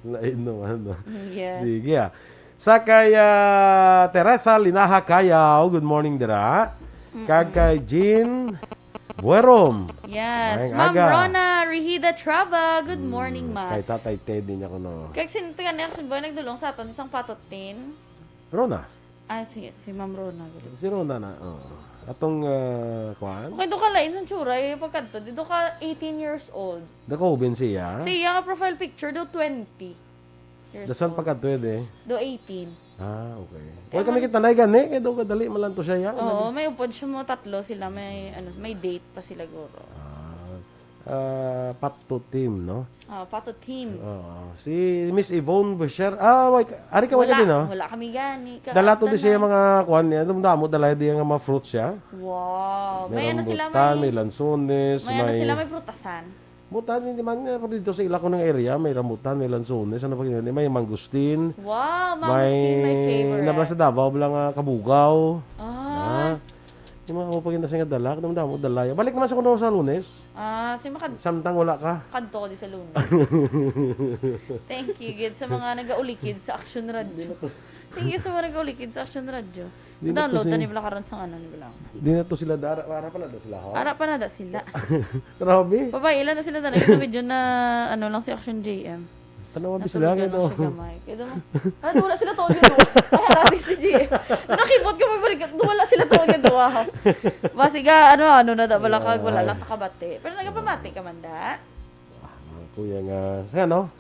Lain naman, no? Yes. Sige, ah. Sa kay, ah, Teresa Linaha Cayaw, good morning, dira. Mm-mm. Kag kay Jean Buerom. Yes. Maayong Ma'am aga. Rona Rihida Trava, good Mm, morning, ma. Kay Tatay Teddy niya kuno. Kag sin-, taga Action Boy, nagdulong sa aton, isang patutin. Rona? Ah, si, si Ma'am Rona, gali. Si Rona na, oo. Atong, ah, kuan? Okay, do ka lain sa tsura, eh, pagkadto. Di do ka eighteen years old. Dakoben siya? Siya nga profile picture, do twenty years Dasan old. Pagkadto yun, eh? Do eighteen. Ah, okay. Eh, Wala kami man- kita na gani, kaya daw kadali man lang to siya, ya. Oo, Dali. May upod siya mo, tatlo sila, may, ano, may date pa sila, guro. Ah, ah, Pato team, no? Ah, Pato team. Oo. Si Miss Yvonne Busher, ah, wait, ari ka, wait ka Wala, din, no? Wala kami gani. Dala to di siya mga kuan niya, damo dala di nga mga fruits siya. Wow. May May ano sila, rambutan, may, may lansones, may ano may sila, may prutasan. Butan, hindi man nga, pero dito sa ila ko ng area, may rambutan, may lansones, ano pa yun, may mangustin, Wow, mangustin, my may favorite. Nabla sa Davao, bala nga kabugaw. Ah. Ah. Yung mga upagindas nga dala, damo-damo dala. Balik naman sa kuno sa Lunes. Ah, si makad- Samtang wala ka. Kadto ko di sa Lunes. Thank you, gid, sa mga nagaulikid sa Action Radio. Thank you sa mga nagaulikid sa Action Radio. Di na to Download si na ni Bla karon sa ano ni Bla. Di na to sila dara, ara pa na da sila, ha? Ara pa na da sila. Grabe. Babae lang na sila, dala. Ito medyo na, ano lang si Action J M. Tanawan Natulog sila, lang ano? Siya gamay. Kaya mo, ah, wala sila to, yun, oh. Ay, hala, si, si G. Nakibot ka, magbalik, wala sila to, yun, oh, ah. Basi ka, ano, ano na, da, wala ka, wala lang takabati. Pero nagapamati ka man, da? Ah, kuya nga, sa ano?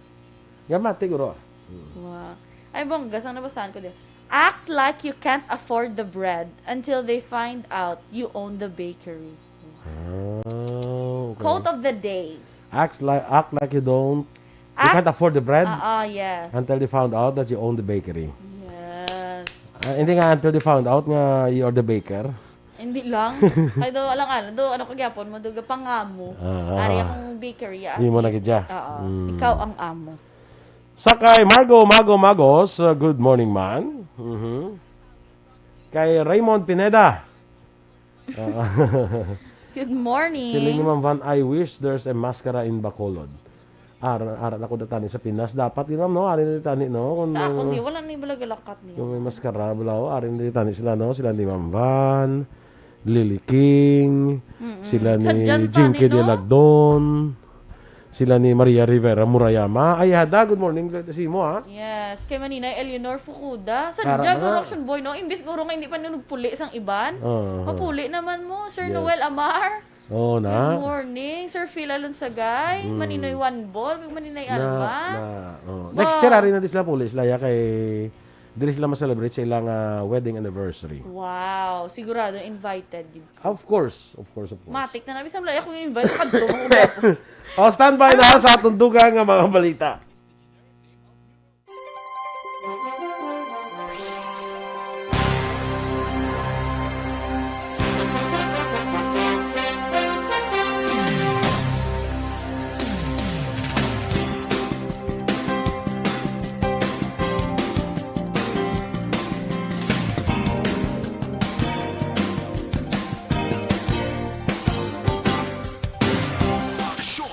Nga mati, guro. Hmm. Wow. Ay, bongga, sang nabasahan ko din. Act like you can't afford the bread until they find out you own the bakery. Ah, okay. Quote of the day. Act like, act like you don't, you Act- can't afford the bread Ah, ah, yes. Until they found out that you own the bakery. Yes. Ah, hindi nga until they found out nga you are the baker. Hindi lang. Kaya do, alang-alang, do, ano ka gyapon mo, do, pangamo. Ah, ah. Ari akong bakery, ah, Imo na at least, gid siya. Oo. Mm. Ikaw ang amo. Sa kay Margo, Mago, Magos, uh, good morning, man. Mhm. Kay Raymond Pineda. Ah. Good morning. Siling ni Ma'am Van, "I wish there's a mascara in Bacolod." Ara, ara na ko datani sa Pinas. Dapat gid, ma'am, no? Ari na datani, no? Kung Sa may akon, mas-, di, wala ni bala galakat niya. Kung may mascara, bala, oh, ari na datani sila, no? Sila ni Ma'am Van, Lily King, Mm-mm. sila ni Sa dyan pa Jinky ni, no? Dialagdon, sila ni Maria Rivera Murayama. Ay, hada, good morning, si mo, ha? Yes, kay Maninay Eleanor Fukuda. Sa Ara dyan, na. Guro Action Boy, no? Imbis guro nga hindi pa nagpuli sang iban. Oo. Mapuli naman mo, Sir Yes. Noel Amar. Oo na. Good morning, Sir Phil Alonsagay, Mm. Maninoy One Ball, kag Maninay Na, Alma. na, oh. Ba- Next year, ari na di sila puli sila, ya, kay Dili sila ma-celebrate sa ilang, ah, wedding anniversary. Wow, sigurado invited gid. Of course, of course, of course. Matik na nabi sa mlay akong invite kadto mo ko. O, standby na sa atong dugang nga mga balita.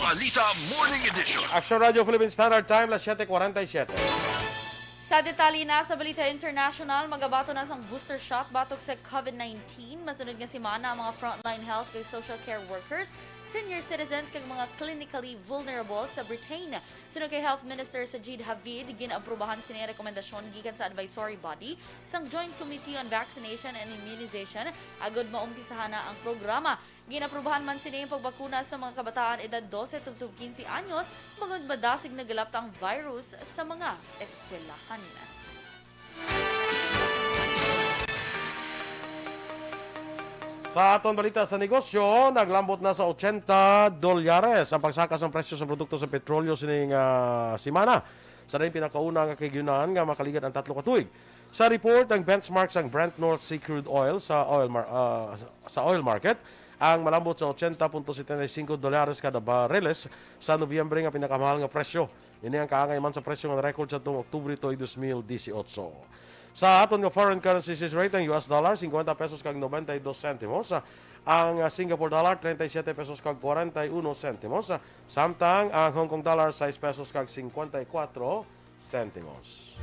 Balita Morning Edition. Action Radio Philippine Standard Time, las siete cuarenta y siete. Sa detalye na sa balita international, magabaton na sang booster shot batok sa COVID nineteen. Masunod nga semana ang mga frontline health kag social care workers, senior citizens kag mga clinically vulnerable sa Britain. Suno kay Health Minister Sajid Javid, gin-aprubahan sini ang rekomendasyon gikan sa advisory body sang Joint Committee on Vaccination and Immunization agod maumpisahan na ang programa. Ginaprubahan man sini ang pagbakuna sa mga kabataan edad dose tubtob quince anyos bangod madasig nagalapta ang virus sa mga eskwelahan. Sa aton balita sa negosyo, naglambot na sa ochenta dolyares ang pagsaka sang presyo sa produkto sa petrolyo sining, ah, semana. Sa diin pinakauna nga kahigayonan nga makaligad ang tatlo ka tuig. Sa report, ang benchmark sang Brent North Sea crude oil sa oil mar-, ah, sa oil market ang malambot sa ochenta punto setenta y cinco dolyares kada bareles sa Nobyembre nga pinakamahal nga presyo. Ini ang kaangay man sa presyo nga na-record sa tuong Oktubre tuig dos mil dieciocho. Sa aton nga foreign currency exchange rate, ang U S dollar, cincuenta pesos kag noventa y dos centimos. Ang, ah, Singapore dollar, treinta y siete pesos kag cuarenta y uno centimos. Samtang ang Hong Kong dollar, sais pesos kag cincuenta y cuatro centimos.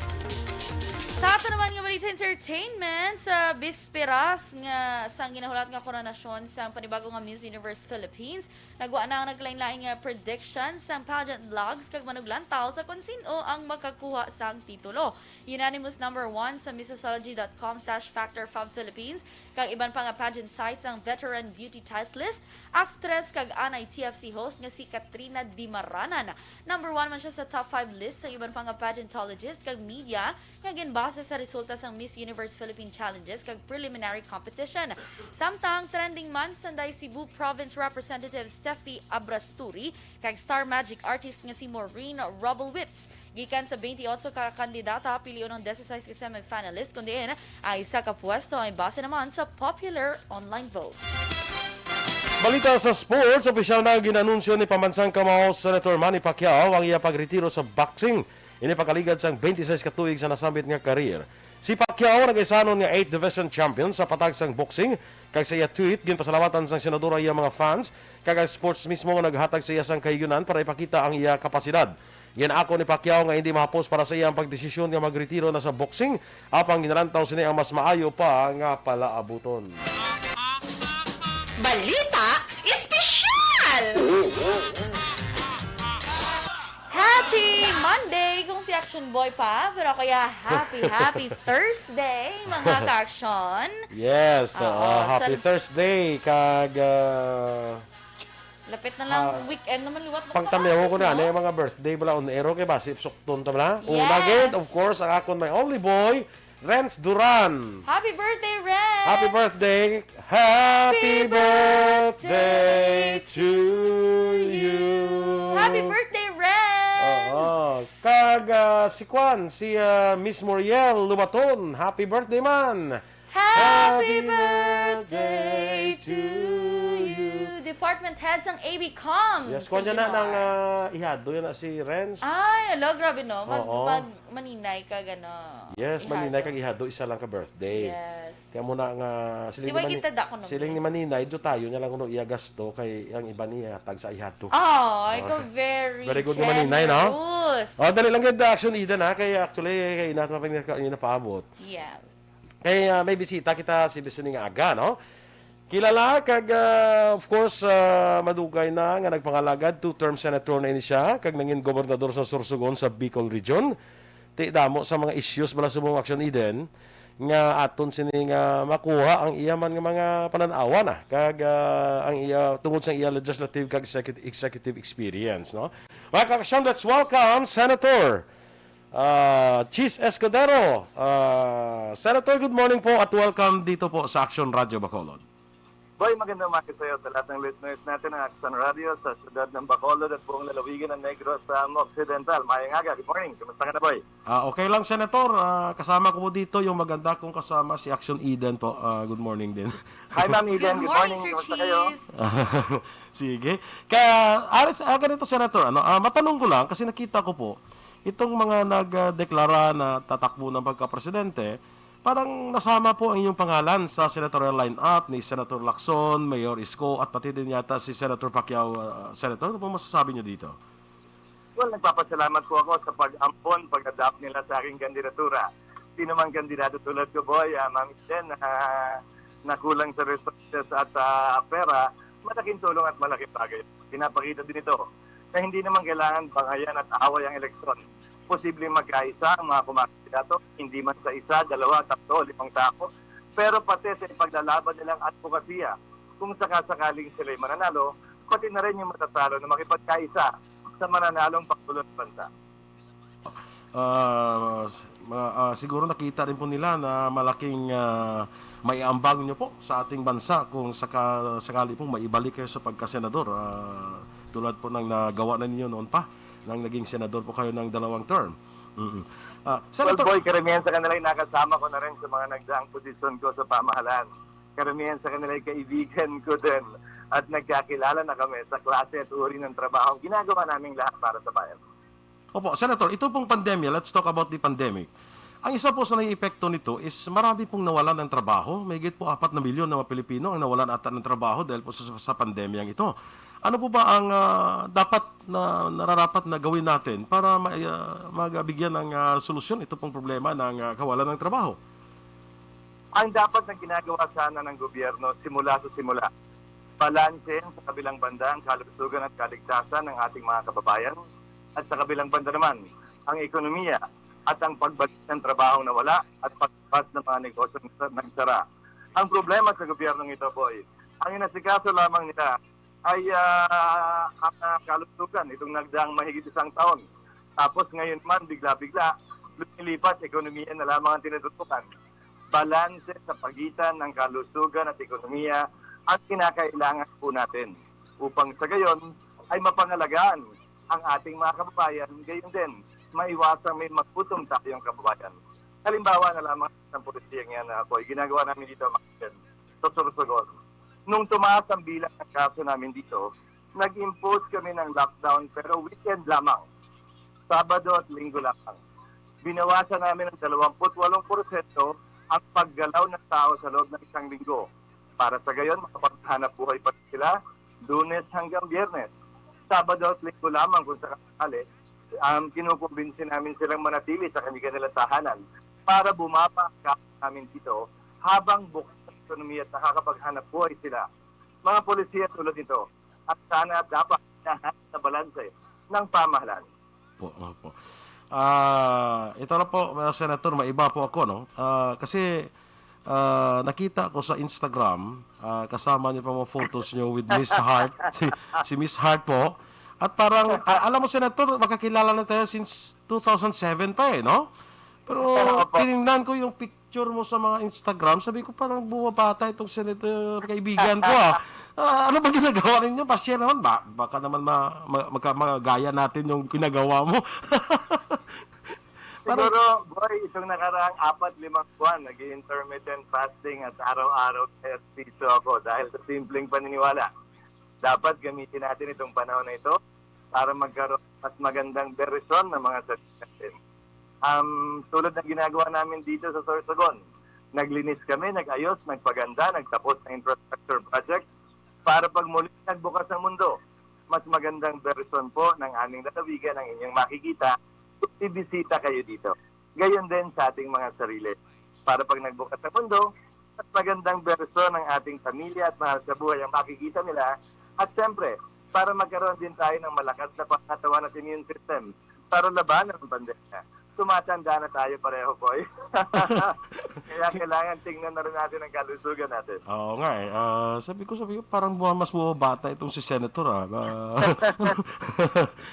Sa ato naman nga balita entertainment, sa bisperas nga sang ginahulat nga koronasyon sang panibago nga Miss Universe Philippines, nagwa na ang naglain-lain nga prediction sang pageant blogs kag manuglantaw sa kon sin-o ang makakuha sang titulo. Unanimous number one sa missosology dot com slash factor fab Philippines kag iban pa nga pageant sites ang veteran beauty titleist, actress kag anay T F C host nga si Katrina Dimaranan. Number one man siya sa top five list sa iban pa nga pageantologist kag media nga ginbase sa resulta sang Miss Universe Philippine Challenges kag preliminary competition. Samtang trending man sanday Cebu Province Representative Steffi Abrasturi kag Star Magic artist nga si Maureen Robelwitz. Gikan sa twenty-eight ka kandidata, pilion ang disisais ka semifinalist, kun diin ang isa ka pwesto ay base naman sa popular online vote. Balita sa sports, opisyal na gin-anunsyo ni Pambansang Kamao Senator Manny Pacquiao ang iya pagretiro sa boxing. Ini pagkaligad sang twenty-six ka tuig sa nasambit nga career. Si Pacquiao nagaisanon nga eighth division champion sa patag sang boxing, kag sa iya tweet, ginpasalamatan sang senador ang iya mga fans, kag ang sports mismo nga naghatag sa iya sang kahigayonan para ipakita ang iya kapasidad. Gin-ako ni Pacquiao nga indi mahapos para sa iya ang pagdesisyon nga magretiro na sa boxing, apang ginalantaw sini ang mas maayo pa nga palaabuton. Balita Espesyal! Happy Monday kung si Action Boy pa, pero kaya happy, happy Thursday, mga ka-action. Yes, Oo, oo, happy sal- Thursday, kag, ah, Lapit na lang, ah, weekend naman liwat. Pang tamiyaw ko na, ano, yung mga birthday bala on air, okay ba? Si Sukton ta bala? Yes. Una gid, of course, ang akon my only boy, Renz Duran. Happy birthday, Renz! Happy birthday! Happy birthday to you! Happy birthday, Renz! Oo. Kag, ah, si Kwan, si, ah, Miss Moriel Lubaton. Happy birthday, man! Happy birthday to you! Department head sang A B Com. Yes, kwan niya na nang, ah, ihado yan na si Renz. Ay, alo, grabe no. Mag, Oo. mag, maninay ka gano. Yes, maninay kag ihado, isa lang ka birthday. Yes. Kaya mo na nga, siling Di ni, ba Mani-, kita da ko na siling ni Maninay, do tayo niya lang kuno iya gasto kay ang iba niya tag sa ihado. Ay, ko very Very good ni Maninay, no? generous. Oh, dali lang gid, Action Eden, ha? Kay actually, kay inat pa pang ina paabot. Yes. Kay, ah, may bisita kita si Bisini nga aga, no? Kilala kag, ah, of course, ah, madugay na nga nagpangalagad, two-term senator na ini siya, kag nangin gobernador sa Sorsogon sa Bicol Region. Ti damo sa mga issues bala subong Action Eden nga aton sini nga makuha ang iya man nga mga panan-awan, ah, kag, ah, ang iya tungod sa iya legislative kag executive, executive experience, no? Mga ka-action, let's welcome Senator Ah, Chiz Escudero. Ah, Senator, good morning po at welcome dito po sa Action Radio Bacolod. Boy, magandang umaga sa iyo, sa lahat ng listeners natin ng Action Radio sa siyudad ng Bacolod at buong lalawigan ng Negros Occidental. Mayang aga, good morning. Kumusta ka na, Boy? Ah, okay lang, Senator. Ah, kasama ko po dito yung maganda kong kasama, si Action Eden po. Ah, good morning din. Hi, Ma'am Eden. Good Good morning, morning. Sir Kumusta kayo? Chiz. Sige. Kaya, ah, sa- ah, ganito, Senator, ano, ah, matanong ko lang kasi nakita ko po itong mga nagdeklara na tatakbo ng pagkapresidente, parang nasama po ang inyong pangalan sa senatorial lineup ni Senator Lacson, Mayor Isko, at pati din yata si Senator Pacquiao, ah, Senator. Ano pong masasabi niyo dito? Well, nagpapasalamat po ako sa pag-ampon, pag-adapt nila sa aking kandidatura. Sino mang kandidato tulad ko, Boy, ah, Ma'am Eden, na nakulang sa resources at ah, pera, malaking tulong at malaking bagay. Pinapakita din ito na hindi naman kailangan bangayan at away ang eleksyon. Posibleng magkaisa ang mga kumakandidato, hindi man sa isa, dalawa, tatlo, limang tao, pero pati sa ipaglalaban nilang advokasya. Kung sakasakaling sila'y mananalo, pati na rin yung matatalo na makipagkaisa sa mananalong Pangulo ng Bansa. Ah, ma- ah, siguro nakita rin po nila na malaking ah, maiambag nyo po sa ating bansa kung saka, sakali pong maibalik kayo sa pagkasenador. Ah, tulad po ng nagawa na ninyo noon pa nang naging senador po kayo ng dalawang term. Mm-mm. Ah, Well, Senator, Boy, karamihan sa kanila ay nakasama ko na rin sa mga nagdaang posisyon ko sa pamahalaan. Karamihan sa kanila ay kaibigan ko din. At nagkakilala na kami sa klase at uri ng trabaho ang ginagawa naming lahat para sa bayan. Opo, Senator, ito pong pandemya, let's talk about the pandemic. Ang isa po sa naging epekto nito is marami pong nawalan ng trabaho. Mahigit po apat na milyon na mga Pilipino ang nawalan ata ng trabaho dahil po sa, sa pandemyang ito. Ano po ba ang ah, dapat na nararapat na gawin natin para ma, ah, magabigyan ng ah, solusyon ito pong problema ng ah, kawalan ng trabaho? Ang dapat na ginagawa sana ng gobyerno simula sa simula, balansehin sa kabilang banda ang kalusugan at kaligtasan ng ating mga kababayan at sa kabilang banda naman ang ekonomiya at ang pagbalik ng trabahong nawala at pagbukas ng mga negosyong nagsara. Ang problema sa gobyernong ito, Boy, ang inasikaso lamang nila ay ah, ang ah, kalusugan itong nagdaang mahigit isang taon. Tapos ngayon man, bigla-bigla, lumilipas, ekonomiya na lamang ang tinututukan. Balanse sa pagitan ng kalusugan at ekonomiya ang kinakailangan po natin upang sa gayon ay mapangalagaan ang ating mga kababayan, gayon din maiwasang may magutom tayong kababayan. Halimbawa na lamang ng polisiya niya na ako, ginagawa namin dito, Ma'am Jen, sa Sorsogon. Nung tumaas ang bilang ng kaso namin dito, nag-impose kami ng lockdown pero weekend lamang, Sabado at Linggo lamang. Binawasan namin ng dalawampu't walong porsyento ang paggalaw ng tao sa loob ng isang linggo. Para sa gayon, makapaghanap buhay pa sila Lunes hanggang Biyernes. Sabado at Linggo lamang kung sakali, um, kinukumbinsi namin silang manatili sa kanilang tahanan para bumaba ang kaso namin dito habang bukas ang ekonomiya at nakakapaghanap buhay sila. Mga polisiya tulad nito at sana dapat lahat sa balanse ng pamahalaan. Po, opo. Ah, ito na po, uh, Senator, maiba po ako, no? Ah, kasi ah, nakita ko sa Instagram, ah, kasama niyo pa mga photos niyo with Miss Heart, si, si Miss Heart po. At parang, ah, alam mo, Senator, makakilala na tayo since two thousand seven pa eh, no? Pero Opo. tinignan ko yung picture mo sa mga Instagram, sabi ko parang buwa bata itong senator kaibigan ko ah. Ah, ano ba ginagawa ninyo? Pa-share naman ba? Baka naman ma, ma, magka, magaya natin yung ginagawa mo. Parang- Siguro, Boy, itong nakaraang apat, limang buwan, nag-intermittent fasting at araw-araw ehersisyo ako dahil sa simpleng paniniwala. Dapat gamitin natin itong panahon na ito para magkaroon mas magandang bersyon ng mga sarili natin. Um, tulad ng ginagawa namin dito sa Sorsogon, naglinis kami, nag-ayos, nagpaganda, nagtapos ng infrastructure project para pag muli nagbukas ang mundo. Mas magandang bersyon po ng aming lalawigan ang inyong makikita kung bibisita kayo dito. Gayon din sa ating mga sarili. Para pag nagbukas ang mundo, mas magandang bersyon ng ating pamilya at mahal sa buhay ang makikita nila. At siyempre, para magkaroon din tayo ng malakas na pangatawan at immune system para labanan ang pandemya. Tumatanda na tayo pareho, Boy. Kaya kailangan tingnan na rin natin ang kalusugan natin. Oo nga eh. Ah, sabi ko, sabi ko, parang bu-, mas bumabata itong si Senator, ah. Ah,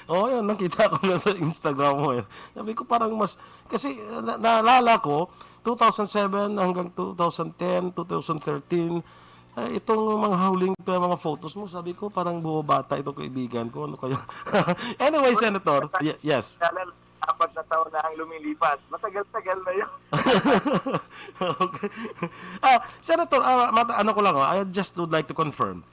oo, yun, nakita ko nga sa Instagram mo eh. Sabi ko, parang mas, kasi, ah, na-, naalala ko, two thousand seven hanggang two thousand ten, two thousand thirteen, ah, itong mga huling pa mga photos mo, sabi ko, parang bumabata itong kaibigan ko. Ano kaya? Anyway, Senator, y-, yes. Apat na taon na ang lumilipas. Matagal-tagal na yun. Okay. Ah, Senator, ah, mata-, ano ko lang, oh, I just would like to confirm.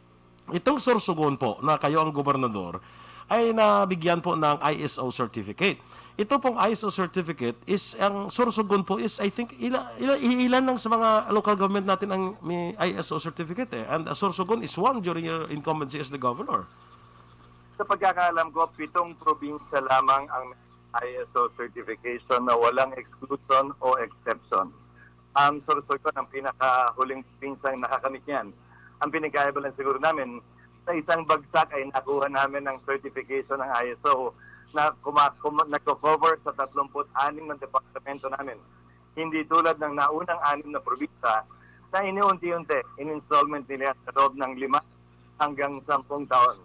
Itong Sorsogon po, na kayo ang gobernador, ay nabigyan po ng I S O certificate. Ito pong I S O certificate is, ang Sorsogon po is, I think, ila-, ila-, ilan lang sa mga local government natin ang may I S O certificate eh. And, uh, Sorsogon is one during your incumbency as the governor. Sa pagkakaalam ko, pitong probinsya lamang ang I S O certification na walang exclusion o exception. Ang Sorsogon ang pinakahuling probinsya na nakakamit niyan. Ang pinagkaiba lang siguro namin, sa isang bagsak ay nakuha namin ang certification ng I S O na kuma-, kuma-, nagko-cover sa tatlumpu't anim na departamento namin. Hindi tulad ng naunang anim na probinsya na iniunti-unti in-installment nila sa loob ng lima hanggang sampung taon.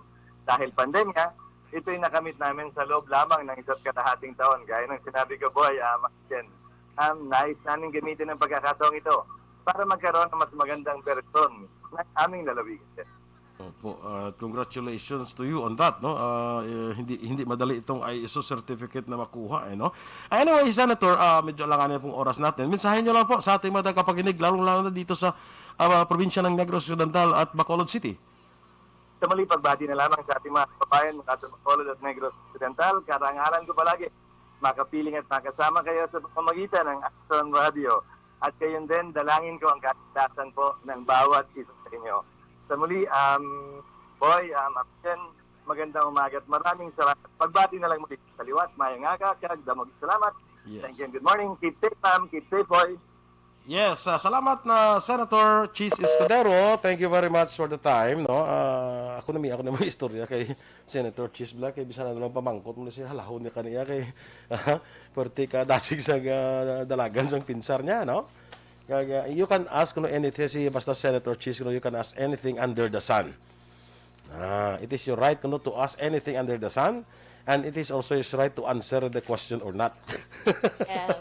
Dahil pandemya, ito'y nakamit namin sa loob lamang ng isa't kalahating taon. Gaya ng sinabi ko, Boy, ah, Ma'am Jen, um, nais namin gamitin ang pagkakataong ito para magkaroon ng mas magandang bersyon ng aming lalawigan. Opo, ah, congratulations to you on that, no? Ah, eh, hindi, hindi madali itong I S O certificate na makuha, eh, no? Anyway, Senator, ah, medyo alanganin pong oras natin. Mensahe nyo lang po sa ating mga tagapakinig, lalong-lalo na dito sa, ah, probinsya ng Negros Occidental at Bacolod City. Sa muli, pagbati na lamang sa ating mga kababayan mula sa Bacolod at Negros Occidental. Karangalan ko palagi makapiling at makasama kayo sa pamamagitan ng Action Radio. At gayon din, dalangin ko ang kaligtasan po ng bawat isa sa inyo. Sa muli, um, Boy, um, Ma'am Jen, magandang umaga at maraming salamat. Pagbati na lang muli sa liwat, mayang aga, kag damo gid salamat. Yes. Thank you and good morning. Keep safe, ma'am. Keep safe, Boy. Yes, ah, salamat na Senator Chiz Escudero. Thank you very much for the time, no? Ah, ako na mi, ako na may istorya kay Senator Chiz Bla, kay bisan ano lang pamangkot mo na siya, halahon niya kaniya kay, ah, pwerte ka dasig sa, ah, dalagan sang pinsar niya, no? Kag, ah, you can ask, no, anything, si basta Senator Chiz, no, you can ask anything under the sun. Ah, it is your right kuno to ask anything under the sun, and it is also his right to answer the question or not. Yes.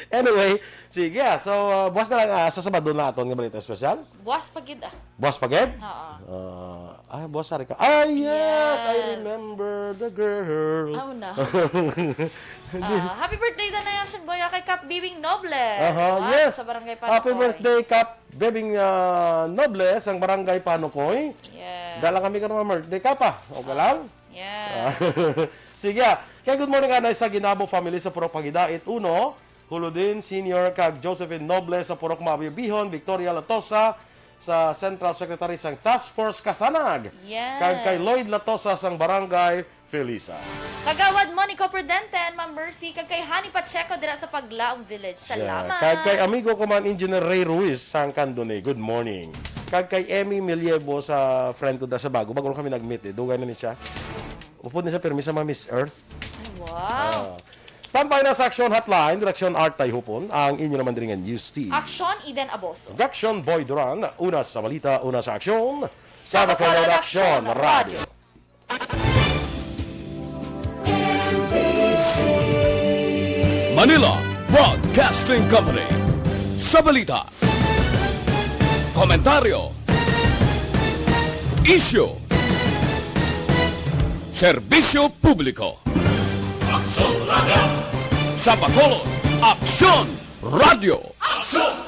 Anyway, sige, ah, so, ah, buwas na lang, ah, sa Sabado na aton nga balita espesyal. Buwas pa gid, ah. Buwas pa gid? Oo. Ah, ah, buwas sa ka. Ah, yes, I Yes. remember the girl. Amo na. Ah, happy birthday na na yan, Shin Boy, ah, kay Kap Bibing Noble. Aha, Wow, yes. sa Barangay Happy Panukoy. birthday, Kap Bebing, ah, Noble, sang Barangay Panukoy. Yes. Dala kami karon, birthday ka pa. O ka lang? Yes. Ah, sige, ah. Kay good morning, anay sa Ginabo family sa Purok Pagidait, uno. Huludin Senior kag Josephine Noble sa Purok Mabibihon, Victoria Latosa sa Central Secretary sang Task Force Kasanag. Yes. Kag kay Lloyd Latosa sang Barangay Felisa. Kagawad Monico Prudente and Ma'am Mercy, kag kay Honey Pacheco dira sa Paglaom Village. Yeah. Salamat. Kag kay amigo ko man, Engineer Ray Ruiz sang Candoni. Good morning. Kag kay Emmy Miliebo sa friend ko da sa Bago. Bago lang kami nag-meet eh. Dugay na ni siya. Upod ni siya, pirmi sa mga Miss Earth. Ay, wow. Ah. Standby na sa Aksyon Hotline, Direksyon Art Tayhupon, ang inyo naman diri nga news team. Aksyon, Eden Aboso. Aksyon, Boy Duran, una sa balita, una sa aksyon. Sa Bacolod Aksyon Radio. Manila Broadcasting Company. Sa balita, komentaryo, isyu, serbisyo publiko. Aksyon Radio. Sa Bacolod, Aksyon Radio. Aksyon